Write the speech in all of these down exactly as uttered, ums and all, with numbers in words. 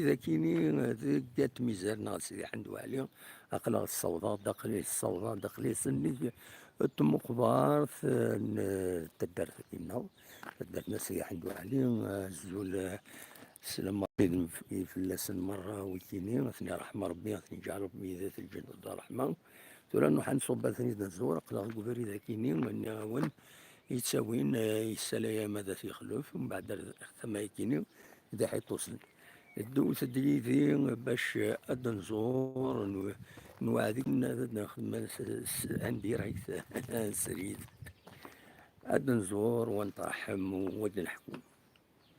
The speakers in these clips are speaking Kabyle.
Dagini, deg At Mizar neɣ Sidi Ḥend Waɛli, aql-aɣ ssawḍeɣ-d, aql-i ssawḍeɣ-d, aql-i s nnig tmeqbert n taddart-nneɣ, taddart n Sidi Ḥend Waɛli. Azul, sslam i fell-asen merra wikini, ad ten-iṛḥem Ṛebbi, ad ten-iǧɛel Ṛebbi di lǧennet d ṛṛeḥma. Tura nruḥ ad nṣubb ad ten-id-nẓur, aql-aɣ deg ubrid akini, nniɣ-awen, yettawin, eh, yessalay ama d At Yexluf, mbeɛd ar, ar tama-yakini d Iḥiṭusen. Ddut-d yid-i bac, eh, ad nẓur, nw-, nweɛd-iken ad nexdem s, s, en direct, srid. Ad nẓur, wa nṭerḥem, wa d-neḥku.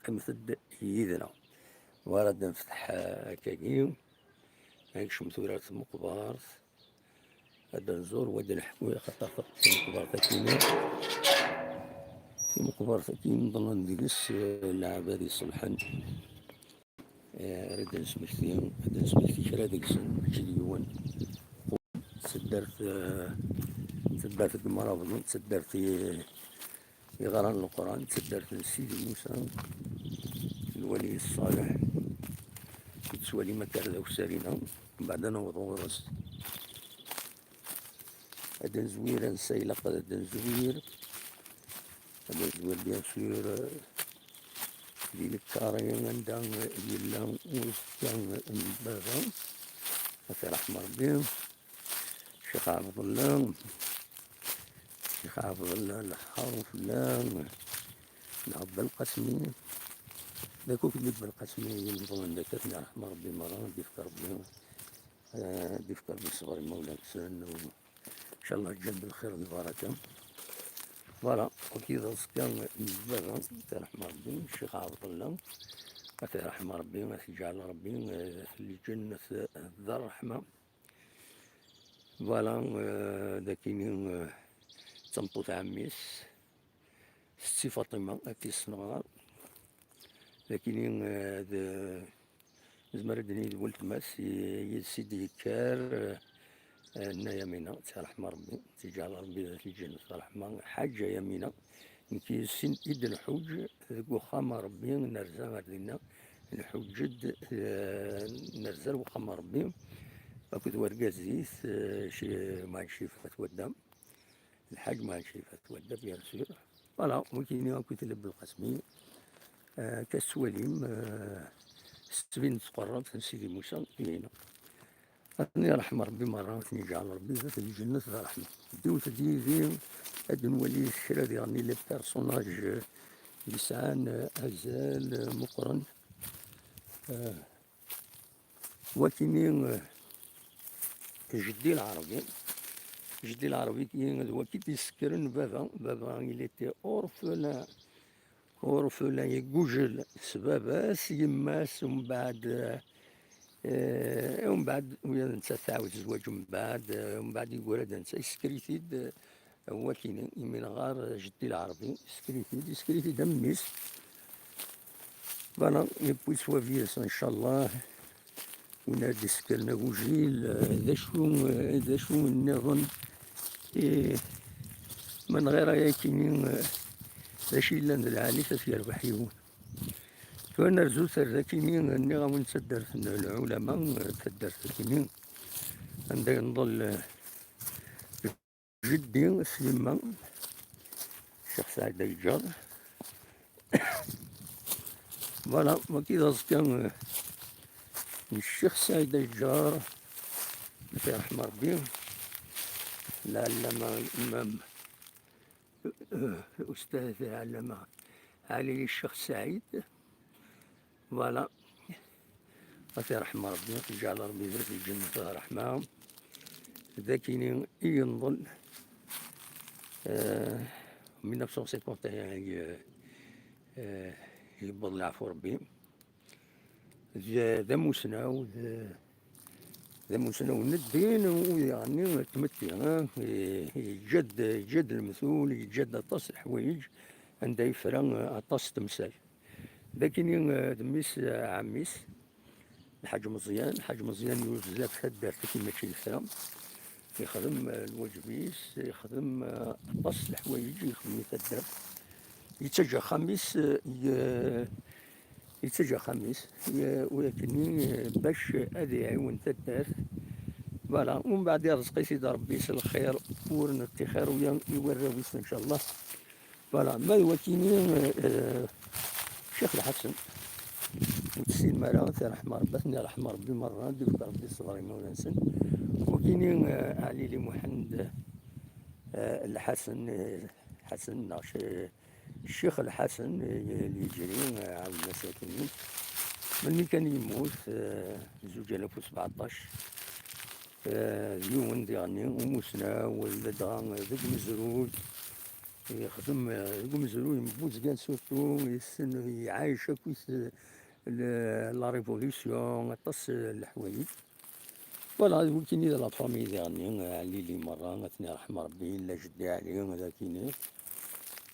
Qqimet-d yid-neɣ. War ad nfetḥ, eh, akkagi, ad nekcem tura ar tmeqbert. Ad nẓur, wa d-neḥku, axaṭer timeqbert-akini, timeqbert-akini ḍellen deg-s, eh, leɛbad iṣelḥen. Eh, ara d-nesmekti, ad d-nesmekti kra deg-sen, mačči d yiwen. Taddart, eh, taddart n yimrabḍen, taddart i, yeɣran Leqran, d taddart n Sidi Musa, lwali ṣṣaleḥ, yettwali ma akka d akessar-ina, mbeɛd ad naweḍ ɣur-s. Ad nezwir ansa ilaq ad nezwir, ad nezwir, bien sûr, di lkari anda yella uzekka n baba, ad t-iṛḥem Ṛebbi. Ccix Ɛebdella, Ccix Ɛebdella, leḥḥer ufella, neɣ Belqasmi, d akuk n Belqasmi i yemḍlen d akka, ad ten-iṛḥem Ṛebbi merra, ad d-ifk Ṛebbi, eh, ad d-ifk Ṛebbi ṣṣber i imawlan-nsen, u ncallah ǧǧan-d lxir d lbaraka. Voilà, wagi d aẓekka n baba, ad t-iṛḥem Ṛebbi, Ccix Ɛebdella, ad t-iṛḥem Ṛebbi, ad t-iǧɛel Ṛebbi, eh, di lǧennet d ṛṛeḥma. Voilà, euh, d akini, euh, d tameṭṭut ɛemmi-s, Setti Faṭima, akka i s-neɣɣar. D akini, euh, d, nezmer ad d-nini d weltma-s, i, yid-s i d-yekker, euh, euh, Nna Yamina, ad tt-iṛḥem Ṛebbi, ad tt-iǧɛel Ṛebbi di lǧennet d ṛṛeḥma, Ḥaǧa Yamina. Nekk yid-s i d-nḥuǧ deg uxxam n Ṛebbi, nerza ar dinna, nḥuǧ-d, eh, nerza ar uxxam n Ṛebbi, akked wergaz-is, eh, Ci-, Mɛen Cifat Wadda, Lḥaǧ Mɛen Cifat Wadda, bien sûr. Voilà, wigini akk i tella Belqasmi, eh, akka tettwalim, eh, s tbint tqerrabt n Sidi Musa, ihina. Ad ten-iṛḥem Ṛebbi merra, ad ten-iǧɛel Ṛebbi zdat lǧennet d ṛṛeḥma. Ddiwet-d yid-i ad nwali kra diɣen les personnages yesɛan azal meqqren. Eh, wakini, eh, Jeddi Lɛerbi. Jeddi Lɛerbi d waki d-isekkren baba. Baba, il était orphelin. Orphelin, yeggujel s baba-s, yemma-s, umbeɛd, eh, umbeɛd, ula d nettat tɛawed zzwaǧ umbeɛd, eh, umbeɛd yeggura-d netta, yessker-it-id, eh, wakini, imi nɣar, eh, Jeddi Lɛerbi, yessker-it-id, yessker-it-id am mmi-s. Voilà, et puis soit vie, inchallah. Win ara d-isekkren agujil, eh, d acu, eh, d acu nniḍen, eh, ma nɣir ayakini, eh, d acu yellan d lɛali-t ad t-yerbeḥ yiwen. Tura nerzu-t ar dakini, nniɣ-awen d taddart n lɛulama, eh, taddart akini, anda yenḍel, eh, Jeddi s yemma, Ccix Saɛid Ayeǧǧar. Voilà, wagi d aẓekka, eh, n Ccix Saɛid Ayeǧǧar, ad t-iṛḥem Ṛebbi, lɛellama, imam, eh, ustad, lɛellama Ɛli Ccix Saɛid. Voilà. Ad t-iṛḥem Ṛebbi, ad t-iǧɛel Ṛebbi di lǧennet d ṛṛeḥma. D akini i yenḍel, eh, mille neuf cent cinquante et un i, eh, yewweḍ leɛfu Ṛebbi. D, d amusnaw, d, d amusnaw n ddin, u yeɛni n tmetti, eh, i, yeǧǧa-d, yeǧǧa-d lemtul, yeǧǧa-d aṭas n leḥwayeǧ anda yefra, eh, aṭas n temsal. D akini, eh, d mmi-s, eh, ɛemmi-s, Lḥaǧ Meẓyan. Lḥaǧ Meẓyan yuzzel ɣef taddart-agi mačči d kra. Yexdem, eh, lwaǧeb-is, yexdem, eh, aṭas n leḥwayeǧ yexdem i taddart. Yettaǧǧa axxam-is, eh, i, eh, Yettaǧǧa axxam-is, eh, u akken, eh, bac ad iɛiwen taddart. Voilà, umbeɛd irẓeq-it-id Ṛebbi s lxir, ur nettixir uya i warraw-is, ncallah. Voilà, ma d wakini, eh, eh, Ccix Lḥasen. Ur tessinem ara, ad ten-iṛḥem Ṛebbi, ad ten-iṛḥem Ṛebbi merra, ad d-ifk Ṛebbi ṣṣber i imawlan-nsen. Wakini, eh, Ɛli Li Muḥend, eh, Lḥasen, eh, Ḥasen neɣ Cci-, Ccix Lḥasen, eh, Liǧri, eh, ɛawden-as akini. Melmi kan yemmut, eh, zuǧ alaf u sbeɛṭac, eh, d yiwen diɣenni umusnaw, ladɣa deg umezruy, yexdem, eh, deg umezruy n Buzgan surtout, yessen, iɛac akkit, eh, le-, la révolution, aṭas, eh, n leḥwayeǧ. Voilà, d wikini d la famille diɣenni, eh, Ɛli Li merra, ad ten-iṛḥem Ṛebbi, la jeddi Ɛli, d akini.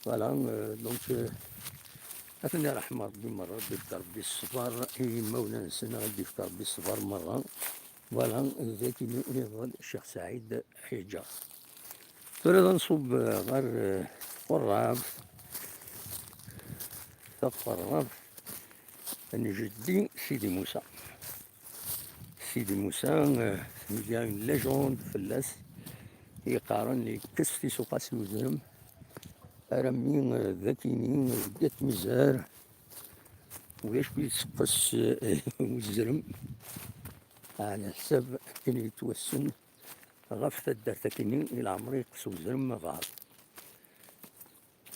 Voilà, eh, donc, eh, ad ten-iṛḥem Ṛebbi merra, ad d-ifk Ṛebbi ṣṣber i yimawlan-nsen, ad d-ifk Ṛebbi ṣṣber merra. Voilà, d akini i yeḍran Ccix Saɛid Ḥiǧer. Tura ad nṣubb, eh, ɣer, eh, tqerrabt, taqerrabt n jeddi Sidi Musa. Sidi Musa, eh, il y a une légende fell-as, yeqqaren yekkes tisuqas i uzrem, armi, eh, d akini, eh, deg at Mizar, ulac mi yetteqqes, eh, uzrem, ɛla ḥsab akken yettwassen ɣef taddart akini i leɛmer yeqqes uzrem abeɛḍ.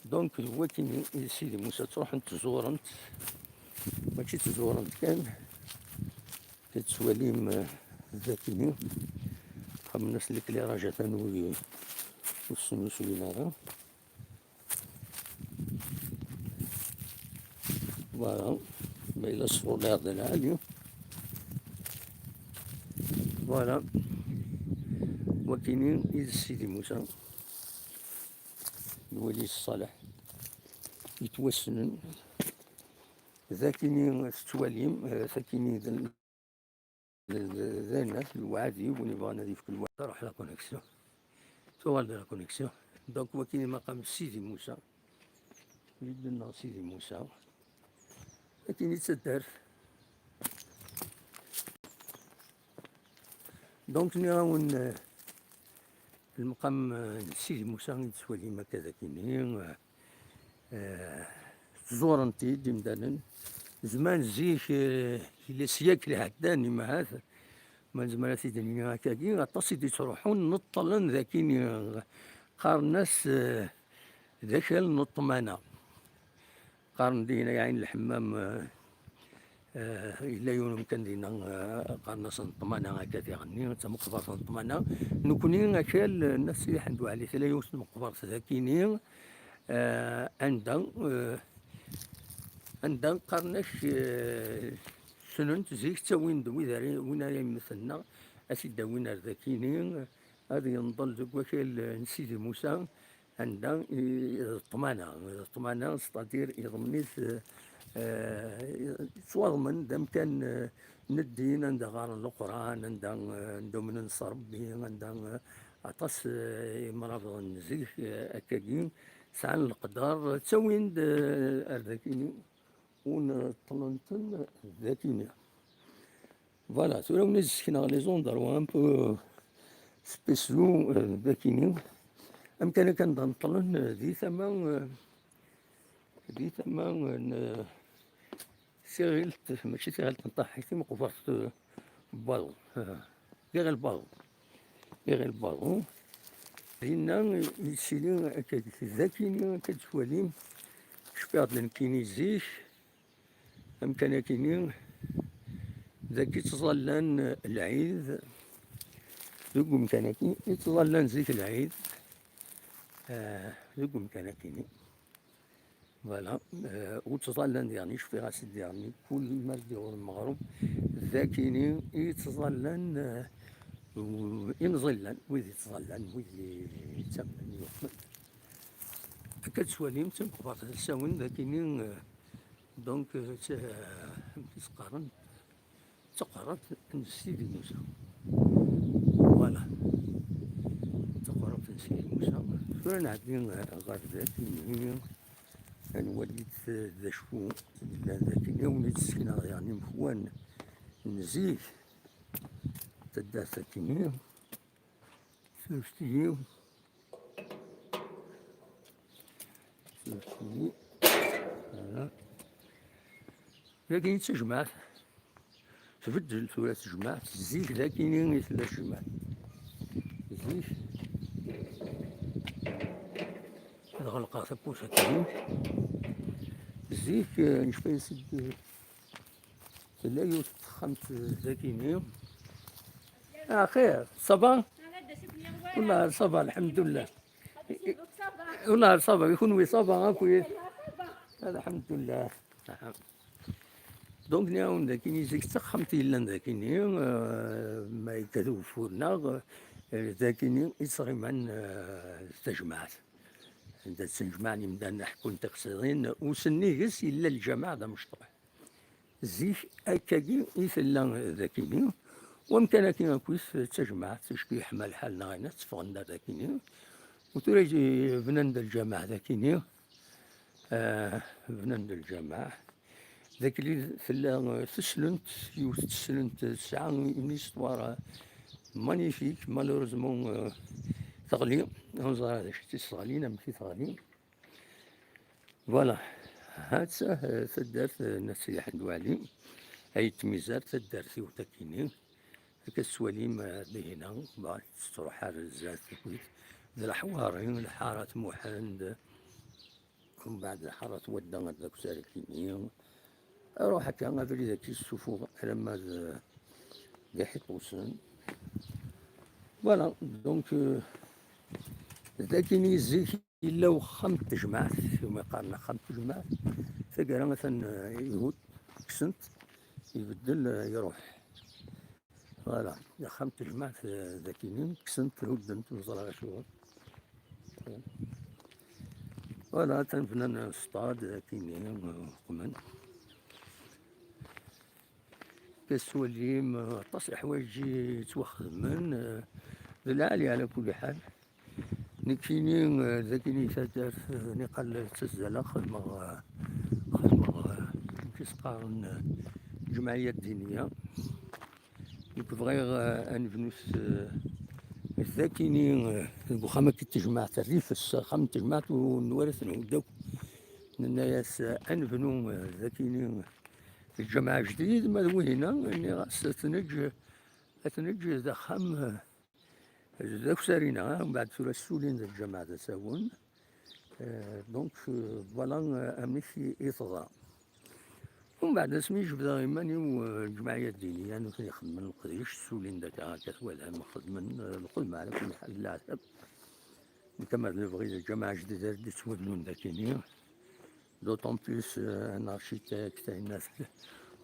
Donc, d wakini i d Sidi Musa ttruḥent ttẓurent, mačči ttẓurent kan, tettwalim, eh, d akini, xemmen-as l'éclairage atan ur, ur snusuyen ara. Voilà, ma yella ṣṣfur la d lɛali. Voilà, wakini i d Sidi Musa. Lwali Ṣṣaleḥ, yettwassnen. D akini tettwalim, eh, d akini d, d, d, d ayennat, lweɛd i win yebɣan ad yefk lweɛd. Truḥ la connexion. Tuɣal-d la connexion. Donc, wakini maqam Sidi Musa. Yedden-nneɣ Sidi Musa. Akini d taddart. Donc, nniɣ-awen, eh, lmeqam, eh, n Sidi Musa i d-tettwalim akka d akini, eh, eh, ttẓuren-t-id imdanen. Zman zik, eh, yella syakl iɛeddan, imahat, ma nezmer ad t-id-nini akkagi, aṭas i d-ittruḥun, neṭṭlen d akini, eh, qqaren-as, eh, d akal n ṭṭmana. Qqaren dinna Ɛin Lḥemmam, eh, eh, yella yiwen umkan dinna, eh, qqaren-as n ṭṭmana akka diɣenni, d tameqbert n ṭṭmana. Nekni akal, eh, n At Sidi Ḥmed Waɛli, tella yiwet n tmeqbert d akini, eh, anda, eh, anda qqaren-ak, eh, ssnen-t zik, ttawin-d wid ara, win ara yemmten neɣ ad t-id-awin ar dakini, ad yenḍel deg wakal, eh, n Sidi Musa. Anda i, d ṭṭmana, d ṭṭmana, c'est-à-dire, iḍmen-it, eh, eh, yettwaḍmen d amkan, eh, n ddin, anda ɣaren Leqran, anda, eh, anda umnen s Ṛebbi, anda, eh, aṭas, eh, imrabeḍen n zik, eh, akkagi, sɛan leqder, ttawin-d, eh, ar dakini, u neṭṭlen-ten dakini. Voilà, tura wen-d-sekneɣ les endroits un peu spéciaux, euh, dakini. Amkan akka anda neṭṭlen, euh, di tama, euh, di tama, euh, n, euh, tiɣilt, mačči tiɣilt n Taḥit, i meqbert, euh, n waḍu. Ah, tiɣilt n waḍu. Iɣil Baḍu. Dinna yettili akka d akini, akka d-twalim, cfiɣ-d nekkini zik, amkan akini, dagi ttẓallan lɛid, deg umkan akini i ttẓallan zik lɛid, eh, deg umkan akini. Voilà. Euh, ur ttẓallan diɣen, cfiɣ-as-d diɣen, kul ma d-iɣur lmeɣreb, d akini i ttẓallan, euh, imẓillan, wid ittẓallan, wid i, ittamnen, yuqmen. Akka d-tettwalim, d tameqbert ad s-awin, d akini, euh, donc, euh, t-, euh, amek i s-qqaren, d taqerrabt n Sidi Musa. Voilà. D taqerrabt n Sidi Musa. Tura nɛeddi, eh, ɣer dat-nni. Ad nwali d acu yellan dagi, ad wen-d-ssekneɣ daɣen imekwan n zik, taddart akkenni, ssurfet-iyi, ssurfet-iyi, voilà. Dagi d tajmaɛt. Tbeddel tura tejmaɛt, zik d akkenni i tella tejmaɛt. Zik, ad ɣelqeɣ tawwurt akkenni. Zik, eh, necfa-yas-d, eh, tella yiwet n texxamt, eh, d akkenni. Ah, xir, ça va? Wallah, ça va, lḥemdullah. Wallah, ça va, i kunwi ça va, akk? Lḥemdullah. Donc, nniɣ-awen d akkenni zik d taxxamt yellan d akkenni, eh, ma yekkat ugeffur-nneɣ, eh, d akkenni i ttɣiman, eh, d tajmaɛt. Anda ttnejmaɛen imdanen, ḥekkun tiqsiḍin, u sennig-s yella lǧameɛ d amecṭuḥ. Zik, akkagi i tella d akkenni, u amkan-agi akkit d tajmaɛt, acku yeḥma lḥal neɣ ayen tteffɣen-d ar d akkenni, u tura bnan-d lǧameɛ d akkenni, eh, bnan-d lǧameɛ. Dagi tella, eh, teslent, yiwet n teslent tesɛa une histoire, eh, magnifique. Malheureusement, eh, teɣli. Ur neẓri ara d acu i tt-yesseɣlin, amek i teɣli. Voilà. Ha-tt-a, eh, taddart, eh, n At Sidi Ḥmed Waɛli, ay tmizar, taddart-iw takini. Akka tettwalim, eh, dihin-a, bah, tettruḥ ar zdat akkit d Leḥwari, Lḥarat Muḥend, Mbeɛd lḥarat wadda ar d aksar akini. Aruḥ akka, abrid akka yessufuɣ alamma d, d Iḥiṭusen. Voilà, donc, euh, d akini zik yella uxxam n tejmaɛt, iwumi qqaren axxam n tejmaɛt, taggara atan, euh, ihud, kksen-t, ibeddel, euh, iruḥ. Voilà, axxam n tejmaɛt, eh, d akini, kksen-t, hudden-t, ur ẓriɣ acuɣer. Voilà, atan bnan stad, akini, eh, qmen. Kastwalim, eh, aṭas n leḥwayeǧ i yettwaxedmen, eh, d lɛali ɛla kulli ḥal. Nekkini, eh, d akini taddart, eh, niqal ttazzaleɣ, xedmeɣ, eh, xedmeɣ, eh, amek i s-qqaren, eh, lǧemɛiyya ddiniya. Nekk bɣiɣ, eh, ad nebnu s, eh, d akini, eh, deg uxxam akkin n tejmaɛt, rrif s axxam n tejmaɛt ur nwala ad ten-nhudd akk. Nenna-yas, eh, ad nebnu, eh, d akini, eh, lǧameɛ ajdid, ma d wihina, nniɣ-as ad t-neǧǧ, ad t-neǧǧ d axxam, eh, d aksar-ina, eh, mbeɛd tura ssulin d lǧameɛ d asawen. Eh, donc, eh, voilà, eh, amek i, i teḍra. Umbeɛd asmi jebdeɣ iman-iw, eh, lǧemɛiyya ddiniya, nutni xedmen leqdic, ssulin-d akka, akka twalam, xedmen, eh, lxedma ɛla kulli ḥal, leɛtab. Nekk ama d lebɣi d lǧameɛ ajdid ara d-yettwabnun d akini. D'autant plus, euh, un architecte, un,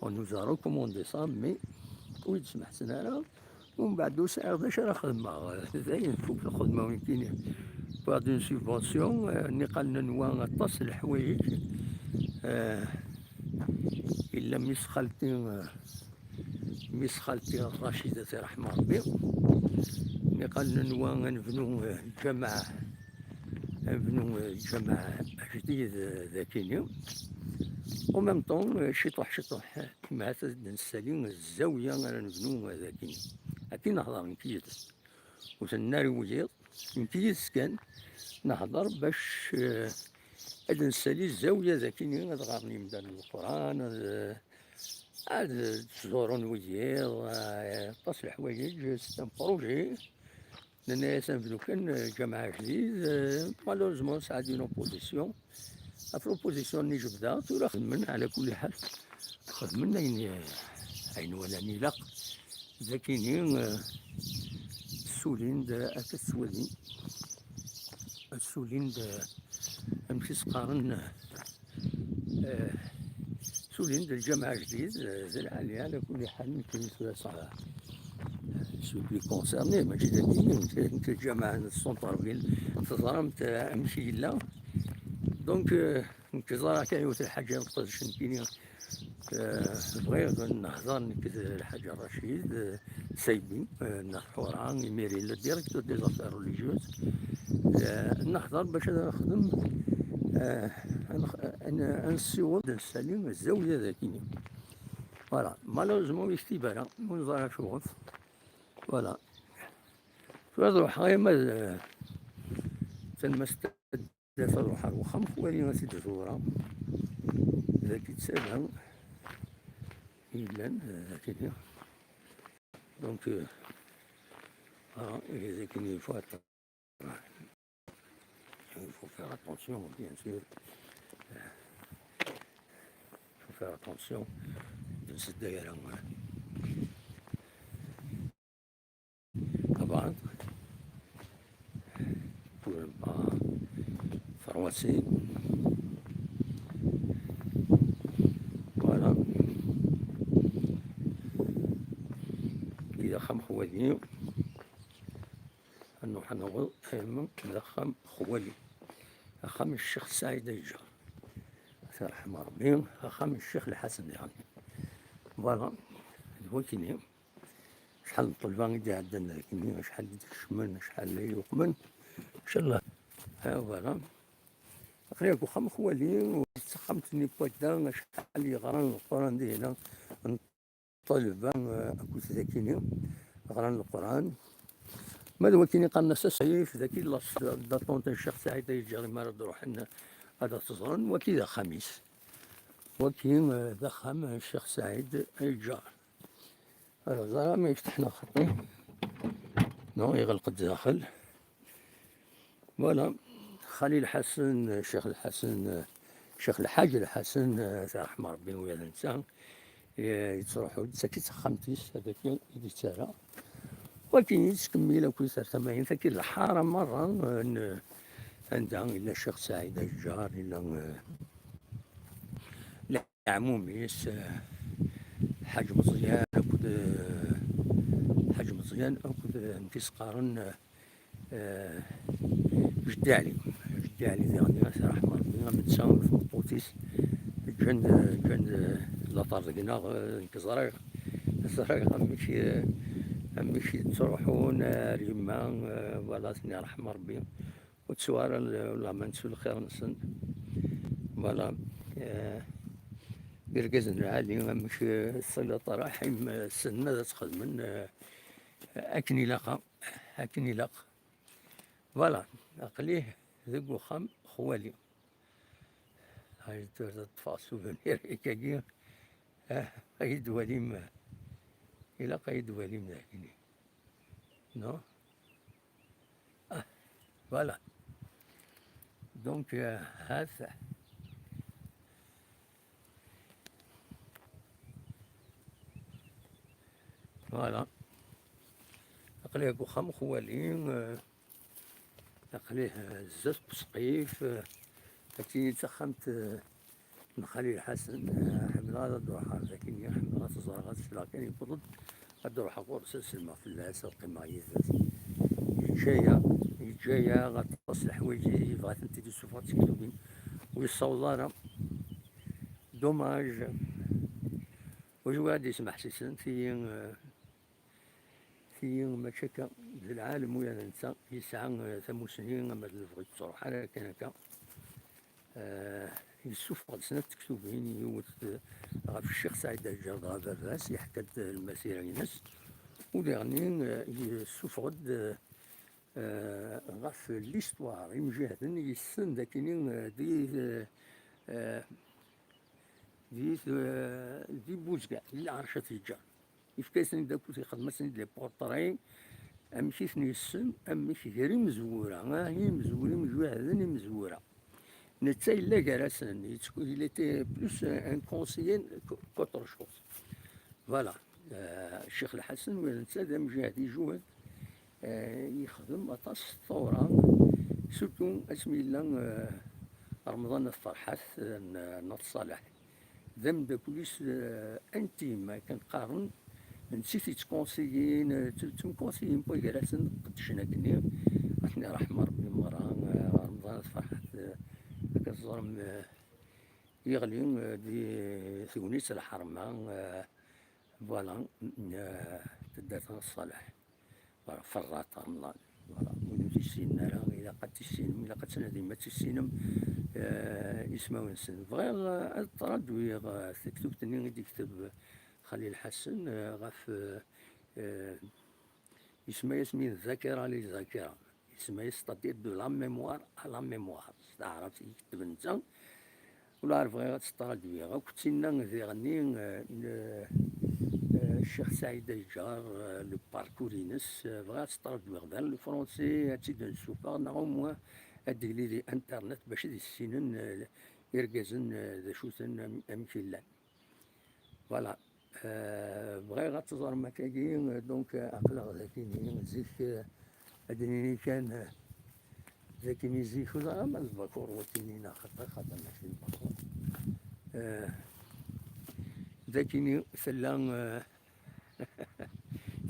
on nous a recommandé ça, mais ur yi-d-smeḥsen ara. Umbeɛd ur sɛiɣ d acu ara xedmeɣ. Dayen, tfuk lxedma win kini. Avoir une subvention, euh, niqal nenwa aṭas n leḥwayeǧ. Euh, illa mmi-s xalti, euh, mmi-s xalti Racida, ad t-iṛḥem Ṛebbi. Niqal nenwa ad nebnu, euh, lǧameɛ ad nebnu, eh, lǧameɛ ajdid, eh, d akini. En même temps, eh, ciṭuḥ, ciṭuḥ, eh, ahat ad d-nessali zzawya ara nebnu, eh, d akini. Akken nehḍer nekk yid-s. Ur ten-nari wiyiḍ, nekk yid-s kan nehḍer bac, eh, ad d-nessali zzawya d akini, ad ɣren yimdanen Leqran, ad, ad ttẓurun wiyiḍ, eh, aṭas n leḥwayeǧ, c'est un projet. Nenna-yas ad nebnu kan, eh, lǧameɛ ajdid, eh, malheureusement, sɛad une opposition. Ɣef l'opposition-nni jebdeɣ, tura xedmen, ɛla kulli ḥal, xedmen ayen, eh, ayen walan ilaq. D akini, eh, ssulin-d, eh, akka ttwalin. Ssulin-d, eh, amek i s-qqaren, eh, Eh, ssulin-d lǧameɛ ajdid, eh, d lɛali, ɛla kulli ḥal, nekkini tura saɣ, je suis plus concerné, mačči d akini, nekk, nekk lǧameɛ n centre-ville, teẓramt, eh, amek yella. Donc, eh, nekk ẓriɣ kan yiwet lḥaǧa n leqdic nekkini, eh, bɣiɣ ad nehḍer nekk d Lḥaǧ Racid, eh, Saybi, eh, n At Ḥura, imir yella directeur des affaires religieuses. Eh, nehḍer bac ad nexdem Ah, ad nex-, ad n-, ad nessiweḍ ad nessali zzawiya dagi. Voilà, malheureusement ur yektib ara, ur neẓri acuɣef. Voilà. Tura ad ruḥeɣ arma d, eh, talmast ad ruḥeɣ ar wexxam, wali ad t-id-ẓewreɣ. Dagi d tala yellan, eh, dagi. Donc, euh, ah, et c'est qu'il faut attendre. Il faut faire attention, bien sûr. Il faut faire attention de se dire, hein. Avant, pour ne pas faire aussi. Voilà. Wagi d axxam xwali. Ad nruḥ ad naweḍ arma d axxam xwali, axxam n Ccix Saɛid Aǧǧar, ad t-yerḥem Ṛebbi, axxam n Ccix Lḥasen diɣen. Voilà, d wakini. Acḥal n ṭṭelba i d-iɛeddan dagini, acḥal i d-ikecmen, acḥal i yuqmen. Ncallah. Ah, voilà. Aql-i deg uxxam xwali, d taxxamt-nni n wadda, acḥal yeɣran Leqran dihin, n ṭṭalba, eh, akked dakini, ɣran Leqran. Ma d wakini qqaren-as asayif, daki la s-, la tente n Ccix Saɛid Aǧǧar, mi ara d-ruḥen ad t-ẓren, waki d axxam-is. Waki, eh, d axxam n Ccix Saɛid Aǧǧar. Alors, ẓer ma yefteḥ neɣ xaṭi. Non, yeɣleq-d daxel. Voilà. Xali Lḥasen, Ccix Lḥasen, Ccix Lḥaǧ Lḥasen, eh, ad t-yerḥem Ṛebbi, ula d netta, eh, yettruḥu-d, d tagi d taxxamt-is, ad aki i d-yettarra. Wakin yettkemmil akk ar tama-in, tagi d lḥara merra, eh, n, anda yella Ccix Saɛid Aǧǧar, yella, eh, leɛmum-is, eh, Ḥaǧ Meẓyan akked, eh, Ḥaǧ Meẓyan akked, eh, amek i s-qqaren, eh, eh, Jeddi Ɛli. Jeddi Ɛli diɣen, ad t-yerḥem Ṛebbi, am netta d tmeṭṭut-is, ǧǧan-d, ǧǧan-d, eh, laṭar deg-neɣ, eh, nekk ẓriɣ, ẓriɣ amek, eh, amek i ttruḥun, eh, ar yemma, eh, voilà, ad ten-yerḥem Ṛebbi. Ur ttuɣ ara l-, la main su lxir-nsen. Voilà. Eh, irgazen lɛali, amek, eh, ṣilat ṛaḥim, eh, ssnen ad tt-xedmen, eh, akken ilaq, akken ilaq. Voilà, aql-i deg uxxam xwali. Ay, tura ad ṭṭfeɣ souvenir ikkagi. Ah, ay d-walim, ilaq ay d-walim dagini. Non? Ah, voilà. Donc, euh, هذا. Voilà. Aql-i deg uxxam xwali, euh, aql-i, euh, zdat usqif, euh, akken d taxxamt, euh, n Xali Lḥasen, eh, ḥemmleɣ ad ruḥeɣ ar dakini, ḥemmleɣ ad t-ẓreɣ, ad sleɣ kan yewweḍ-d, ad ruḥeɣ ɣur-s, ad sellmeɣ fell-as, ad qqimeɣ yid-s. Yeǧǧa-yaɣ, yeǧǧa-yaɣ aṭas n leḥwayeǧ, yebɣa ad tent-id-issufeɣ d tiktubin, ur yessaweḍ ara. Dommage. Ur yewɛid ad yesmeḥsisen, tigi, eh, Tigi mačči akka, d lɛalem ula d netta yesɛa, eh, tamusni, ama d lebɣi ur yettruḥ ara kan akka. Eh, yessufeɣ-d snat tektubin, yiwet, eh, ɣef Ccix Saɛid Aǧǧar dɣa baba-s, yeḥka-d lmasira-ines, u diɣen, eh, yessufeɣ-d, eh, eh, ɣef l'histoire, imjahden yessen dakini, eh, di, eh, eh, di, eh, di Buzgan, di Lɛerc At Yeǧǧar. Yefka-yasen-id akk, ixdem-asen-id les portraits, amek i ten-yessen, amek gar imezwura, ah, imezwura, imjahden imezwura. Netta yella gar-asen, yettku-, il était plus un, un conseiller qu-, qu'autre chose. Voilà. Euh, Ccix Lḥasen, ula d netta d amjahed, yejhed, euh, yexdem aṭas s tawra, surtout asmi yella, euh, Remḍan At Ferḥat, euh, n, n At Ṣaleḥ. D ameddakel-is, eh, intime, akken qqaren, netta i t-yettkonsiyin, eh, ttemkonsiyin gar-asen, qeddcen akkenni, ad ten-iṛḥem Ṛebbi merra, eh, Remḍan At Ferḥat, eh, akken teẓrem, eh, yeɣli, eh, di tegnit n lḥerma, eh, voilà, eh, taddart n Ṣaleḥ. Voilà, Ferrat Remḍan. Voilà, wid ur t-issinen ara, ilaq ad t-issinem, ilaq ad tnadim ad tissinem, eh, ismawen-nsen. Bɣiɣ, eh, ad traduiɣ, eh, taktubt-nni i d-yekteb Xalil Ḥasen, eh, ɣef, eh, eh, isemma-yas mi d ذاكرة لذاكرة. Isemma-yas c'est-à-dire de la mémoire à la mémoire. S taɛrabt i yekteb netta. Ula ur bɣiɣ ad tt-traduiɣ akk. Tinna diɣenni, eh, n, eh, Ccix Saɛid Aǧǧar, eh, le parcours-ines, eh, bɣiɣ ad tt-traduiɣ vers le français, ad tt-id-nessufeɣ, neɣ au moins ad d-tili di internet bac ad issinen, eh, irgazen, eh, d acu-ten, am-, amek i llan. Voilà. Euh, bɣiɣ ad teẓrem akkagi, euh, donc, euh, aql-aɣ dakini, zik, euh, ad d-nini kan, euh, dakini zik ur ẓriɣ ma d lbakur wakini neɣ xaṭi, xaṭi mačči lbakur. Euh, dakini tella, euh,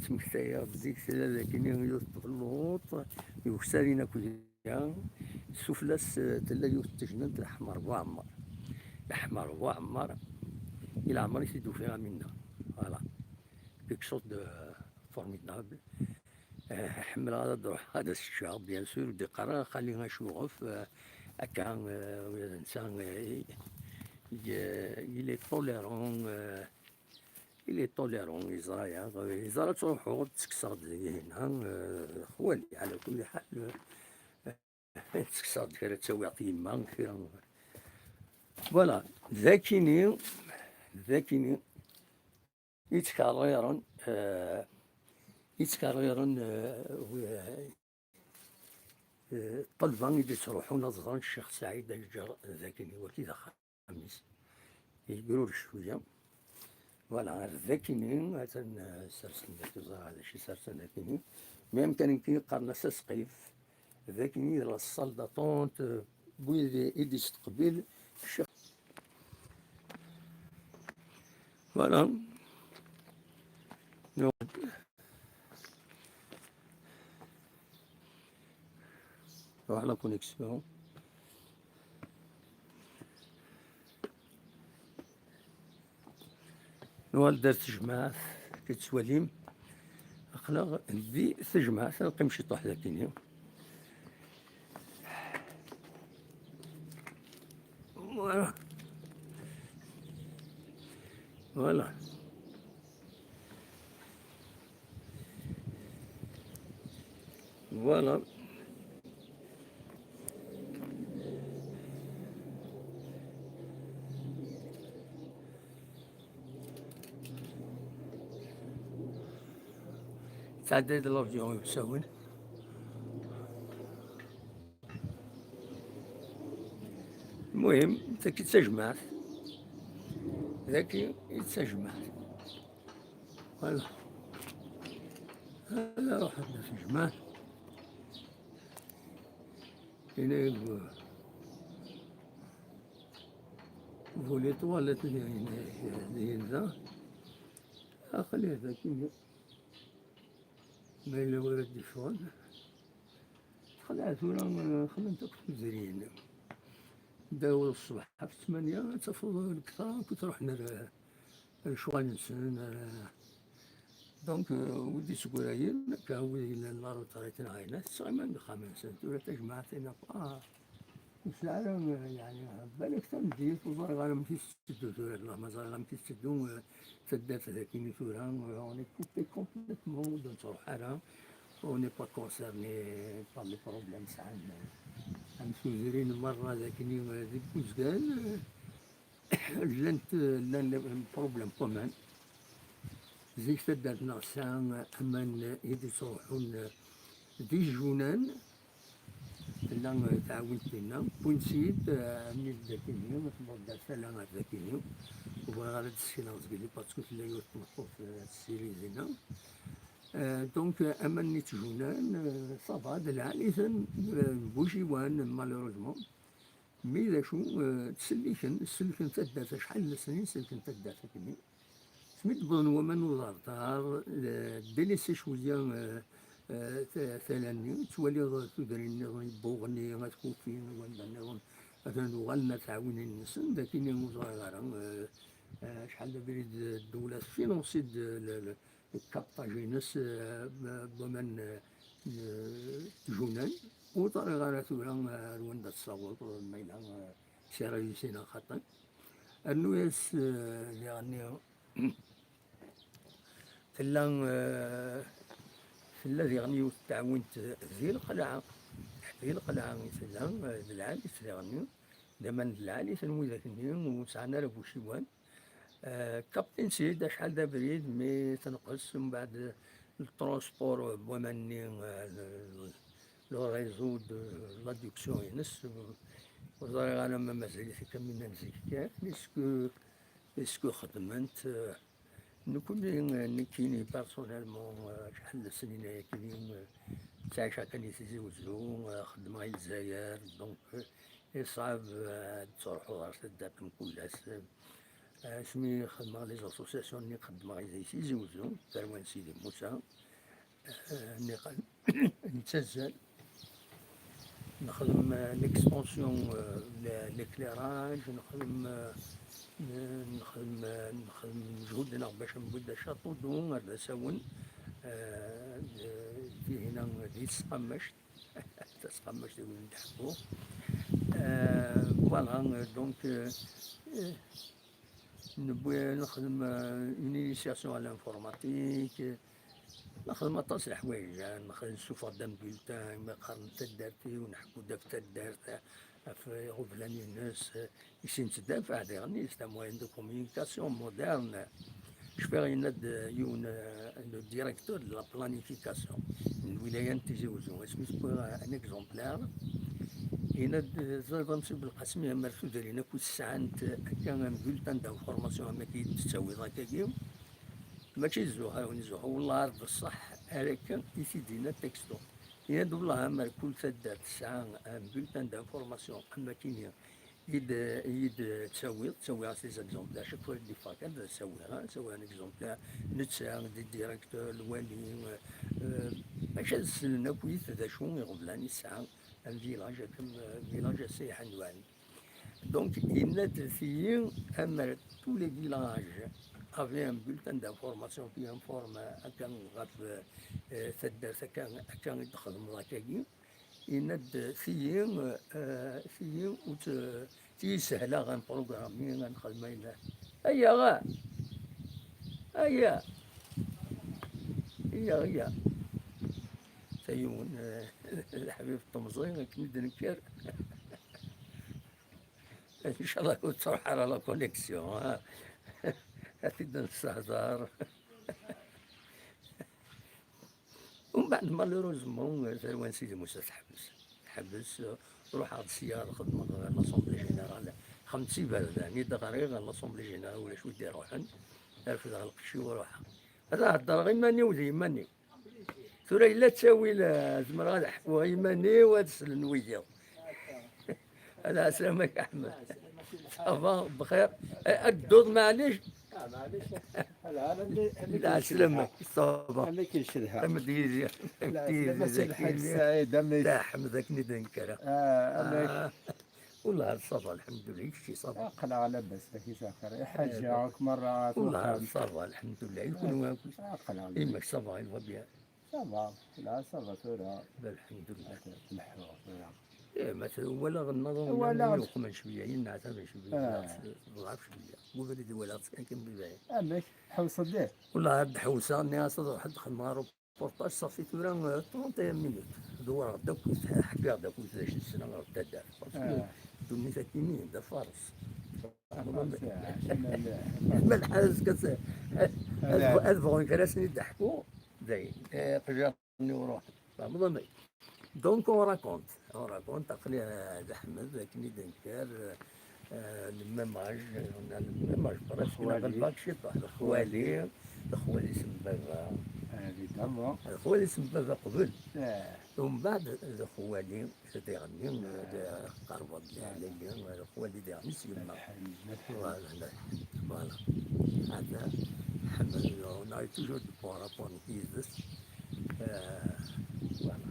ttmektayeɣ-d zik, tella dakini yiwet n tfelluṭ, yuksarin akk. Sufella-s, eh, tella yiwet n tejnant, leḥmer bu ɛemmer. Leḥmer bu ɛemmer, i leɛmer i t-id-ufiɣ am winna. Voilà. Quelque chose de formidable. Eh, ḥemmleɣ ad ruḥeɣ ad as-ččeɣ, bien sûr, ur d-iqqar ara xali acuɣef, eh, akka, eh, ula d netta, eh, i-, i-, il est tolérant, eh, Il est tolérant, yeẓra-yaɣ, yeẓra ttruḥuɣ, ttekkseɣ-d deg-hina, euh, xwali, ɛla kulli ḥal, euh, ttekkseɣ-d kra, ttawiɣ-t yemma, kra. Voilà, dakini, dakini, yettkerriren, euh, yettkerriren, euh, wi-, euh, ṭṭelba i d-yettruḥun ad ẓren Ccix Saɛid Aǧǧar dakini, waki d axxam. Amis. Yegrurec cwiya. Voilà, ar dakini, atan, eh, sersen daki, ẓriɣ d acu i sersen dakini. Mi amkan nekki qqaren-as asqif. Dakini d la salle d'attente, eh, wid i d-yesteqbil ccix. Voilà. Voilà la connexion. Nuɣal-d ar tejmaɛt, i tettwalim. Aql-aɣ di tejmaɛt, ad neqqim ciṭuḥ dakini. Voilà. Voilà. Voilà. Tettɛedday-d l'avion iwsawen. المهم، تاكي تجمعت. ذاكي يتجمعت. Voilà. هذا روح عندنا في جمال. هنا يقول فولي طواليت هنا، هنا، هنا. آه، خليه ذاك هنا. ما إلا ورد الشغل. خلع ثورة، خلنا نتوقف مزرين. داول الصبح في ثمانية، تفضل الكثار، كنت رحنا ل-، لشغل-نسن، آه، دونك، آه، ودي سكورايين، كان ودي للارض طريقتنا عينات، صغير من خمسة، ثورة تجمعتنا، آه، وسعرا، يعني، بالك تمديت وزرغا مكيس تدو ثورة، الله ما زرغا مكيس تدو، آه، تدات ذاكيني ثورة، آه، on est coupé complètement، دون تروح حالها. On n'est pas concerné par les problèmes سعان. Am tuzrin merra dakini deg uzgan, llant, llan problèmes communs. Zik taddart-nneɣ tesɛa aman i d-yettruḥun d ijunan. Tella tɛawint dinna. Wwin-tt-id, armi d dakini, tewweḍ-d ar tala ar dakini. Ur bɣiɣ ara ad d-ssineɣ zgelli, parce que tella yiwet n tmeṭṭut, eh, tessiri dinna. Eh, donc, eh, aman n itjunan, eh, ça va, d lɛali-ten, eh, n Bujiwan, malheureusement. Mi d acu, eh, ttselliken, sellken taddart, acḥal n lesnin sellken taddart akkenni. Asmi d-wwḍen waman n uẓerṭar, eh, délaissé cwiya, eh, eh, ta-, tala-nni, tettwaliḍ tudrin nniḍen, Buɣni, At Kufin, wanda nniḍen, atan uɣalen ar tɛawinin-nsen, d akkenni ur ẓriɣ ara, eh, eh, acḥal d abrid, eh, ddewla tfinansi-d, eh, le, le, captage-ines, eh, n waman, eh, eh, tjunan. Ur ẓriɣ ara tura, eh, ar wanda tessaweḍ, eh, ma yella, eh, sira yusin axaṭer. Rnu-yas, eh, diɣenni, tella, eh, tella diɣen yiwet n tɛawint di lqelɛa. Di lqelɛa i tella, eh, d lɛali-s diɣenni. D aman d lɛali-s n widak-nni ur sɛan ara bu uciwan. Eh, kaptin-tt-id acḥal d abrid, mi tenqes, mbeɛd le transport n waman-nni, eh, le, le réseau de l'adduction-ines, eh, ur ẓriɣ ara ma mazal-it akka am winna n zik kan, est-ce que, est-ce que xedment, eh, nekkni, eh, nekkini personnellement, eh, acḥal n snin ayakini, eh, ttɛiceɣ kan i Tizi Wezzu, eh, xeddmeɣ i Lezzayer, donc, eh, iṣɛeb, eh, ad d-truḥeḍ ɣer taddart mkul ass. Asmi xedmeɣ les associations-nni, xeddmeɣ i Tizi Wezzu, tarwa n Sidi Musa, eh, nniqal, nettazzal, nexdem, eh, l'extension, eh, le-, l'éclairage, nexdem, eh, n-, nexdem, eh, nexdem lǧehd-nneɣ bac newwi-d château d'eau ar d asawen, eh, d-, dihina di tesqammact, tasqammact i win n Ḥbu. Eh, voilà, donc, eh, eh, Newwi, nexdem, euh, une initiation à l'informatique, nexdem aṭas n leḥwayeǧ, nexdem, nessufeɣ-d am bulletin, imi qqaren taddart-iw, nḥekku-d ɣef taddart, ɣef iɣeblan-ines, i s-nettdafaɛ diɣen, c'est un moyen de communication moderne. Cfiɣ yenna-d, euh, yiwen, euh, le directeur de la planification n lwilaya n Tizi Wezzu, asmi s-wwiɣ, euh, un exemplaire, yenna-d, euh, ẓriḍ a Msib Lqasmi, amer tudrin akk i tesɛant akka am bulletin d'information am akka i d-tettawiḍ akkagi, mačči d zzux, a wen-zzux, wellah ar d ṣṣeḥ ar akka i t-id-yenna texto. Yenna-d wellah amer kul taddart tesɛa am bulletin d'information am akkini i d-, i d-ttawiḍ, ttawiɣ-as les exemples, à chaque fois i d-iffeɣ kan ad ttawiɣ, hein, ttawiɣ un exemplaire, netta, di directeur, lwali, euh, maca ad ssnen akk d acu iɣeblan i tesɛa un village, comme, euh, village a Sidi Ḥanwan. Donc, yenna-d tigi, amer tous les villages avaient un bulletin d'information qui informe, euh, akka ɣef, euh, taddart, akka, akka i d-txedmeḍ akkagi. Yenna-d tigi, euh, tigi ur tt-, tigi sehleɣ un programme, ad nexdem ayen. Aya, aya, aya, aya. Ta yiwen, euh, leḥbib n temẓi, akken i d-nekker. Inchallah ur tettruḥ ara la connexion, ha? Ad t-id-nessehder. Umbeɛd, malheureusement, tarwa n Sidi Musa teḥbes. Teḥbes, ruḥeɣ-d sya, xedmeɣ l'Assemblée Générale. Xemt s iberdan i d-ɣriɣ, l'Assemblée Générale ulac wi d-iruḥen. Refdeɣ lqecc-iw, ruḥeɣ. Ad heddreɣ iman-iw d yiman-iw. Tura yella ttawil, eh, zemreɣ ad ḥkuɣ iman-iw, ad slen wiyaḍ. Ala, ɛeslama-k, Ḥmed. Ça va, bxir? Eh, ad dduḍ, maɛlic? Ah, maɛlic. Ala, ala, ala, ala, ala, ɛeslama-k, ça va? Ala, kul cedha. Qqim-d yid-i, qqim-d yid-i, Lḥaǧ Saɛid, amek? Ḥmed, akken i d-nekker. Ah, amek? Ah. Wellah ça va, lḥemdullah, i kečči ça va? Aql-aɣ labas, lak isaxir. Iḥaǧa akk merra. Wellah ça va, lḥemdullah, i kunwi akk? Aql-aɣ labas. Imak ça va, il va bien? Ça va, la, ça va tura. Lḥemdullah. Tleḥḥu tura. Eh, ma t-, walaɣ nnaḍen, walaɣ yuqmen cwiya, yenneɛtaben cwiya, ḍɛef cwiya. Ubrid walaɣ-tt kan kan bibayen. Amek? Tḥewseḍ-d? Wellah ad ḥewseɣ, nniɣ-as ad ruḥeɣ ad xedmeɣ reportage, ṣafi tura, eh, trente et un minutes. Dewwreɣ-d akkit, ḥkiɣ-d akkit d acu ssneɣ ɣer taddart. Parce que ddunit akkin d afares. Ma lḥal azekka ad, ad bɣun kra ad sen-id-ḥku, dayen, eh, qjar-nni uruḥ. Tfehmeḍ amek? Donc, on raconte, on raconte, aql-i, eh, d Ḥmed, akken i d-nekker, eh, le même âge, on a le même âge, presque, neɣ lxwali. Lxwali, lxwali-s n baba. Évidemment. Lxwali-s n baba qbel. Eh. Umbeɛd, d xwali. Diɣenni, d qerbeḍ d leɛlaya, d xwali diɣenni s yemma. Voilà, voilà. Hada, Ḥmed, on a eu toujours de bons rapports nekk yid-s. Euh, voilà.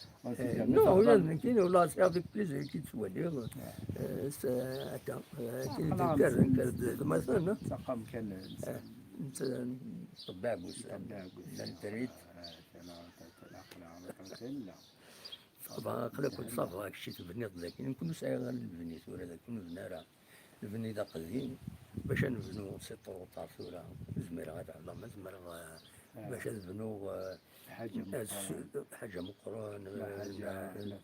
On sait jamais. Non, ula d nekkini, ula c'est avec plaisir i k-ttwaliɣ. Eh, s-, akka, eh, akken i d-nekker, nekker d gma-tsen, eh. Taqam kan, eh, netta ṭebbiɛ n wussan. Ṭebbiɛ n wussan. Llan trit. Aql-akent ṣafa, kečč tebniḍ daki, nekni ur sɛiɣ ara lebni tura daki, ur nebni ara. Lebni d aqdim, bac ad nebnu si ṭṭruḍ ɣer tura, ur zmireɣ ad ɛelleɣ ma zemreɣ, eh, bac ad bnuɣ, eh, ḥaǧa meqqren. Ḥaǧa meqqren, eh, ḥaǧa, eh,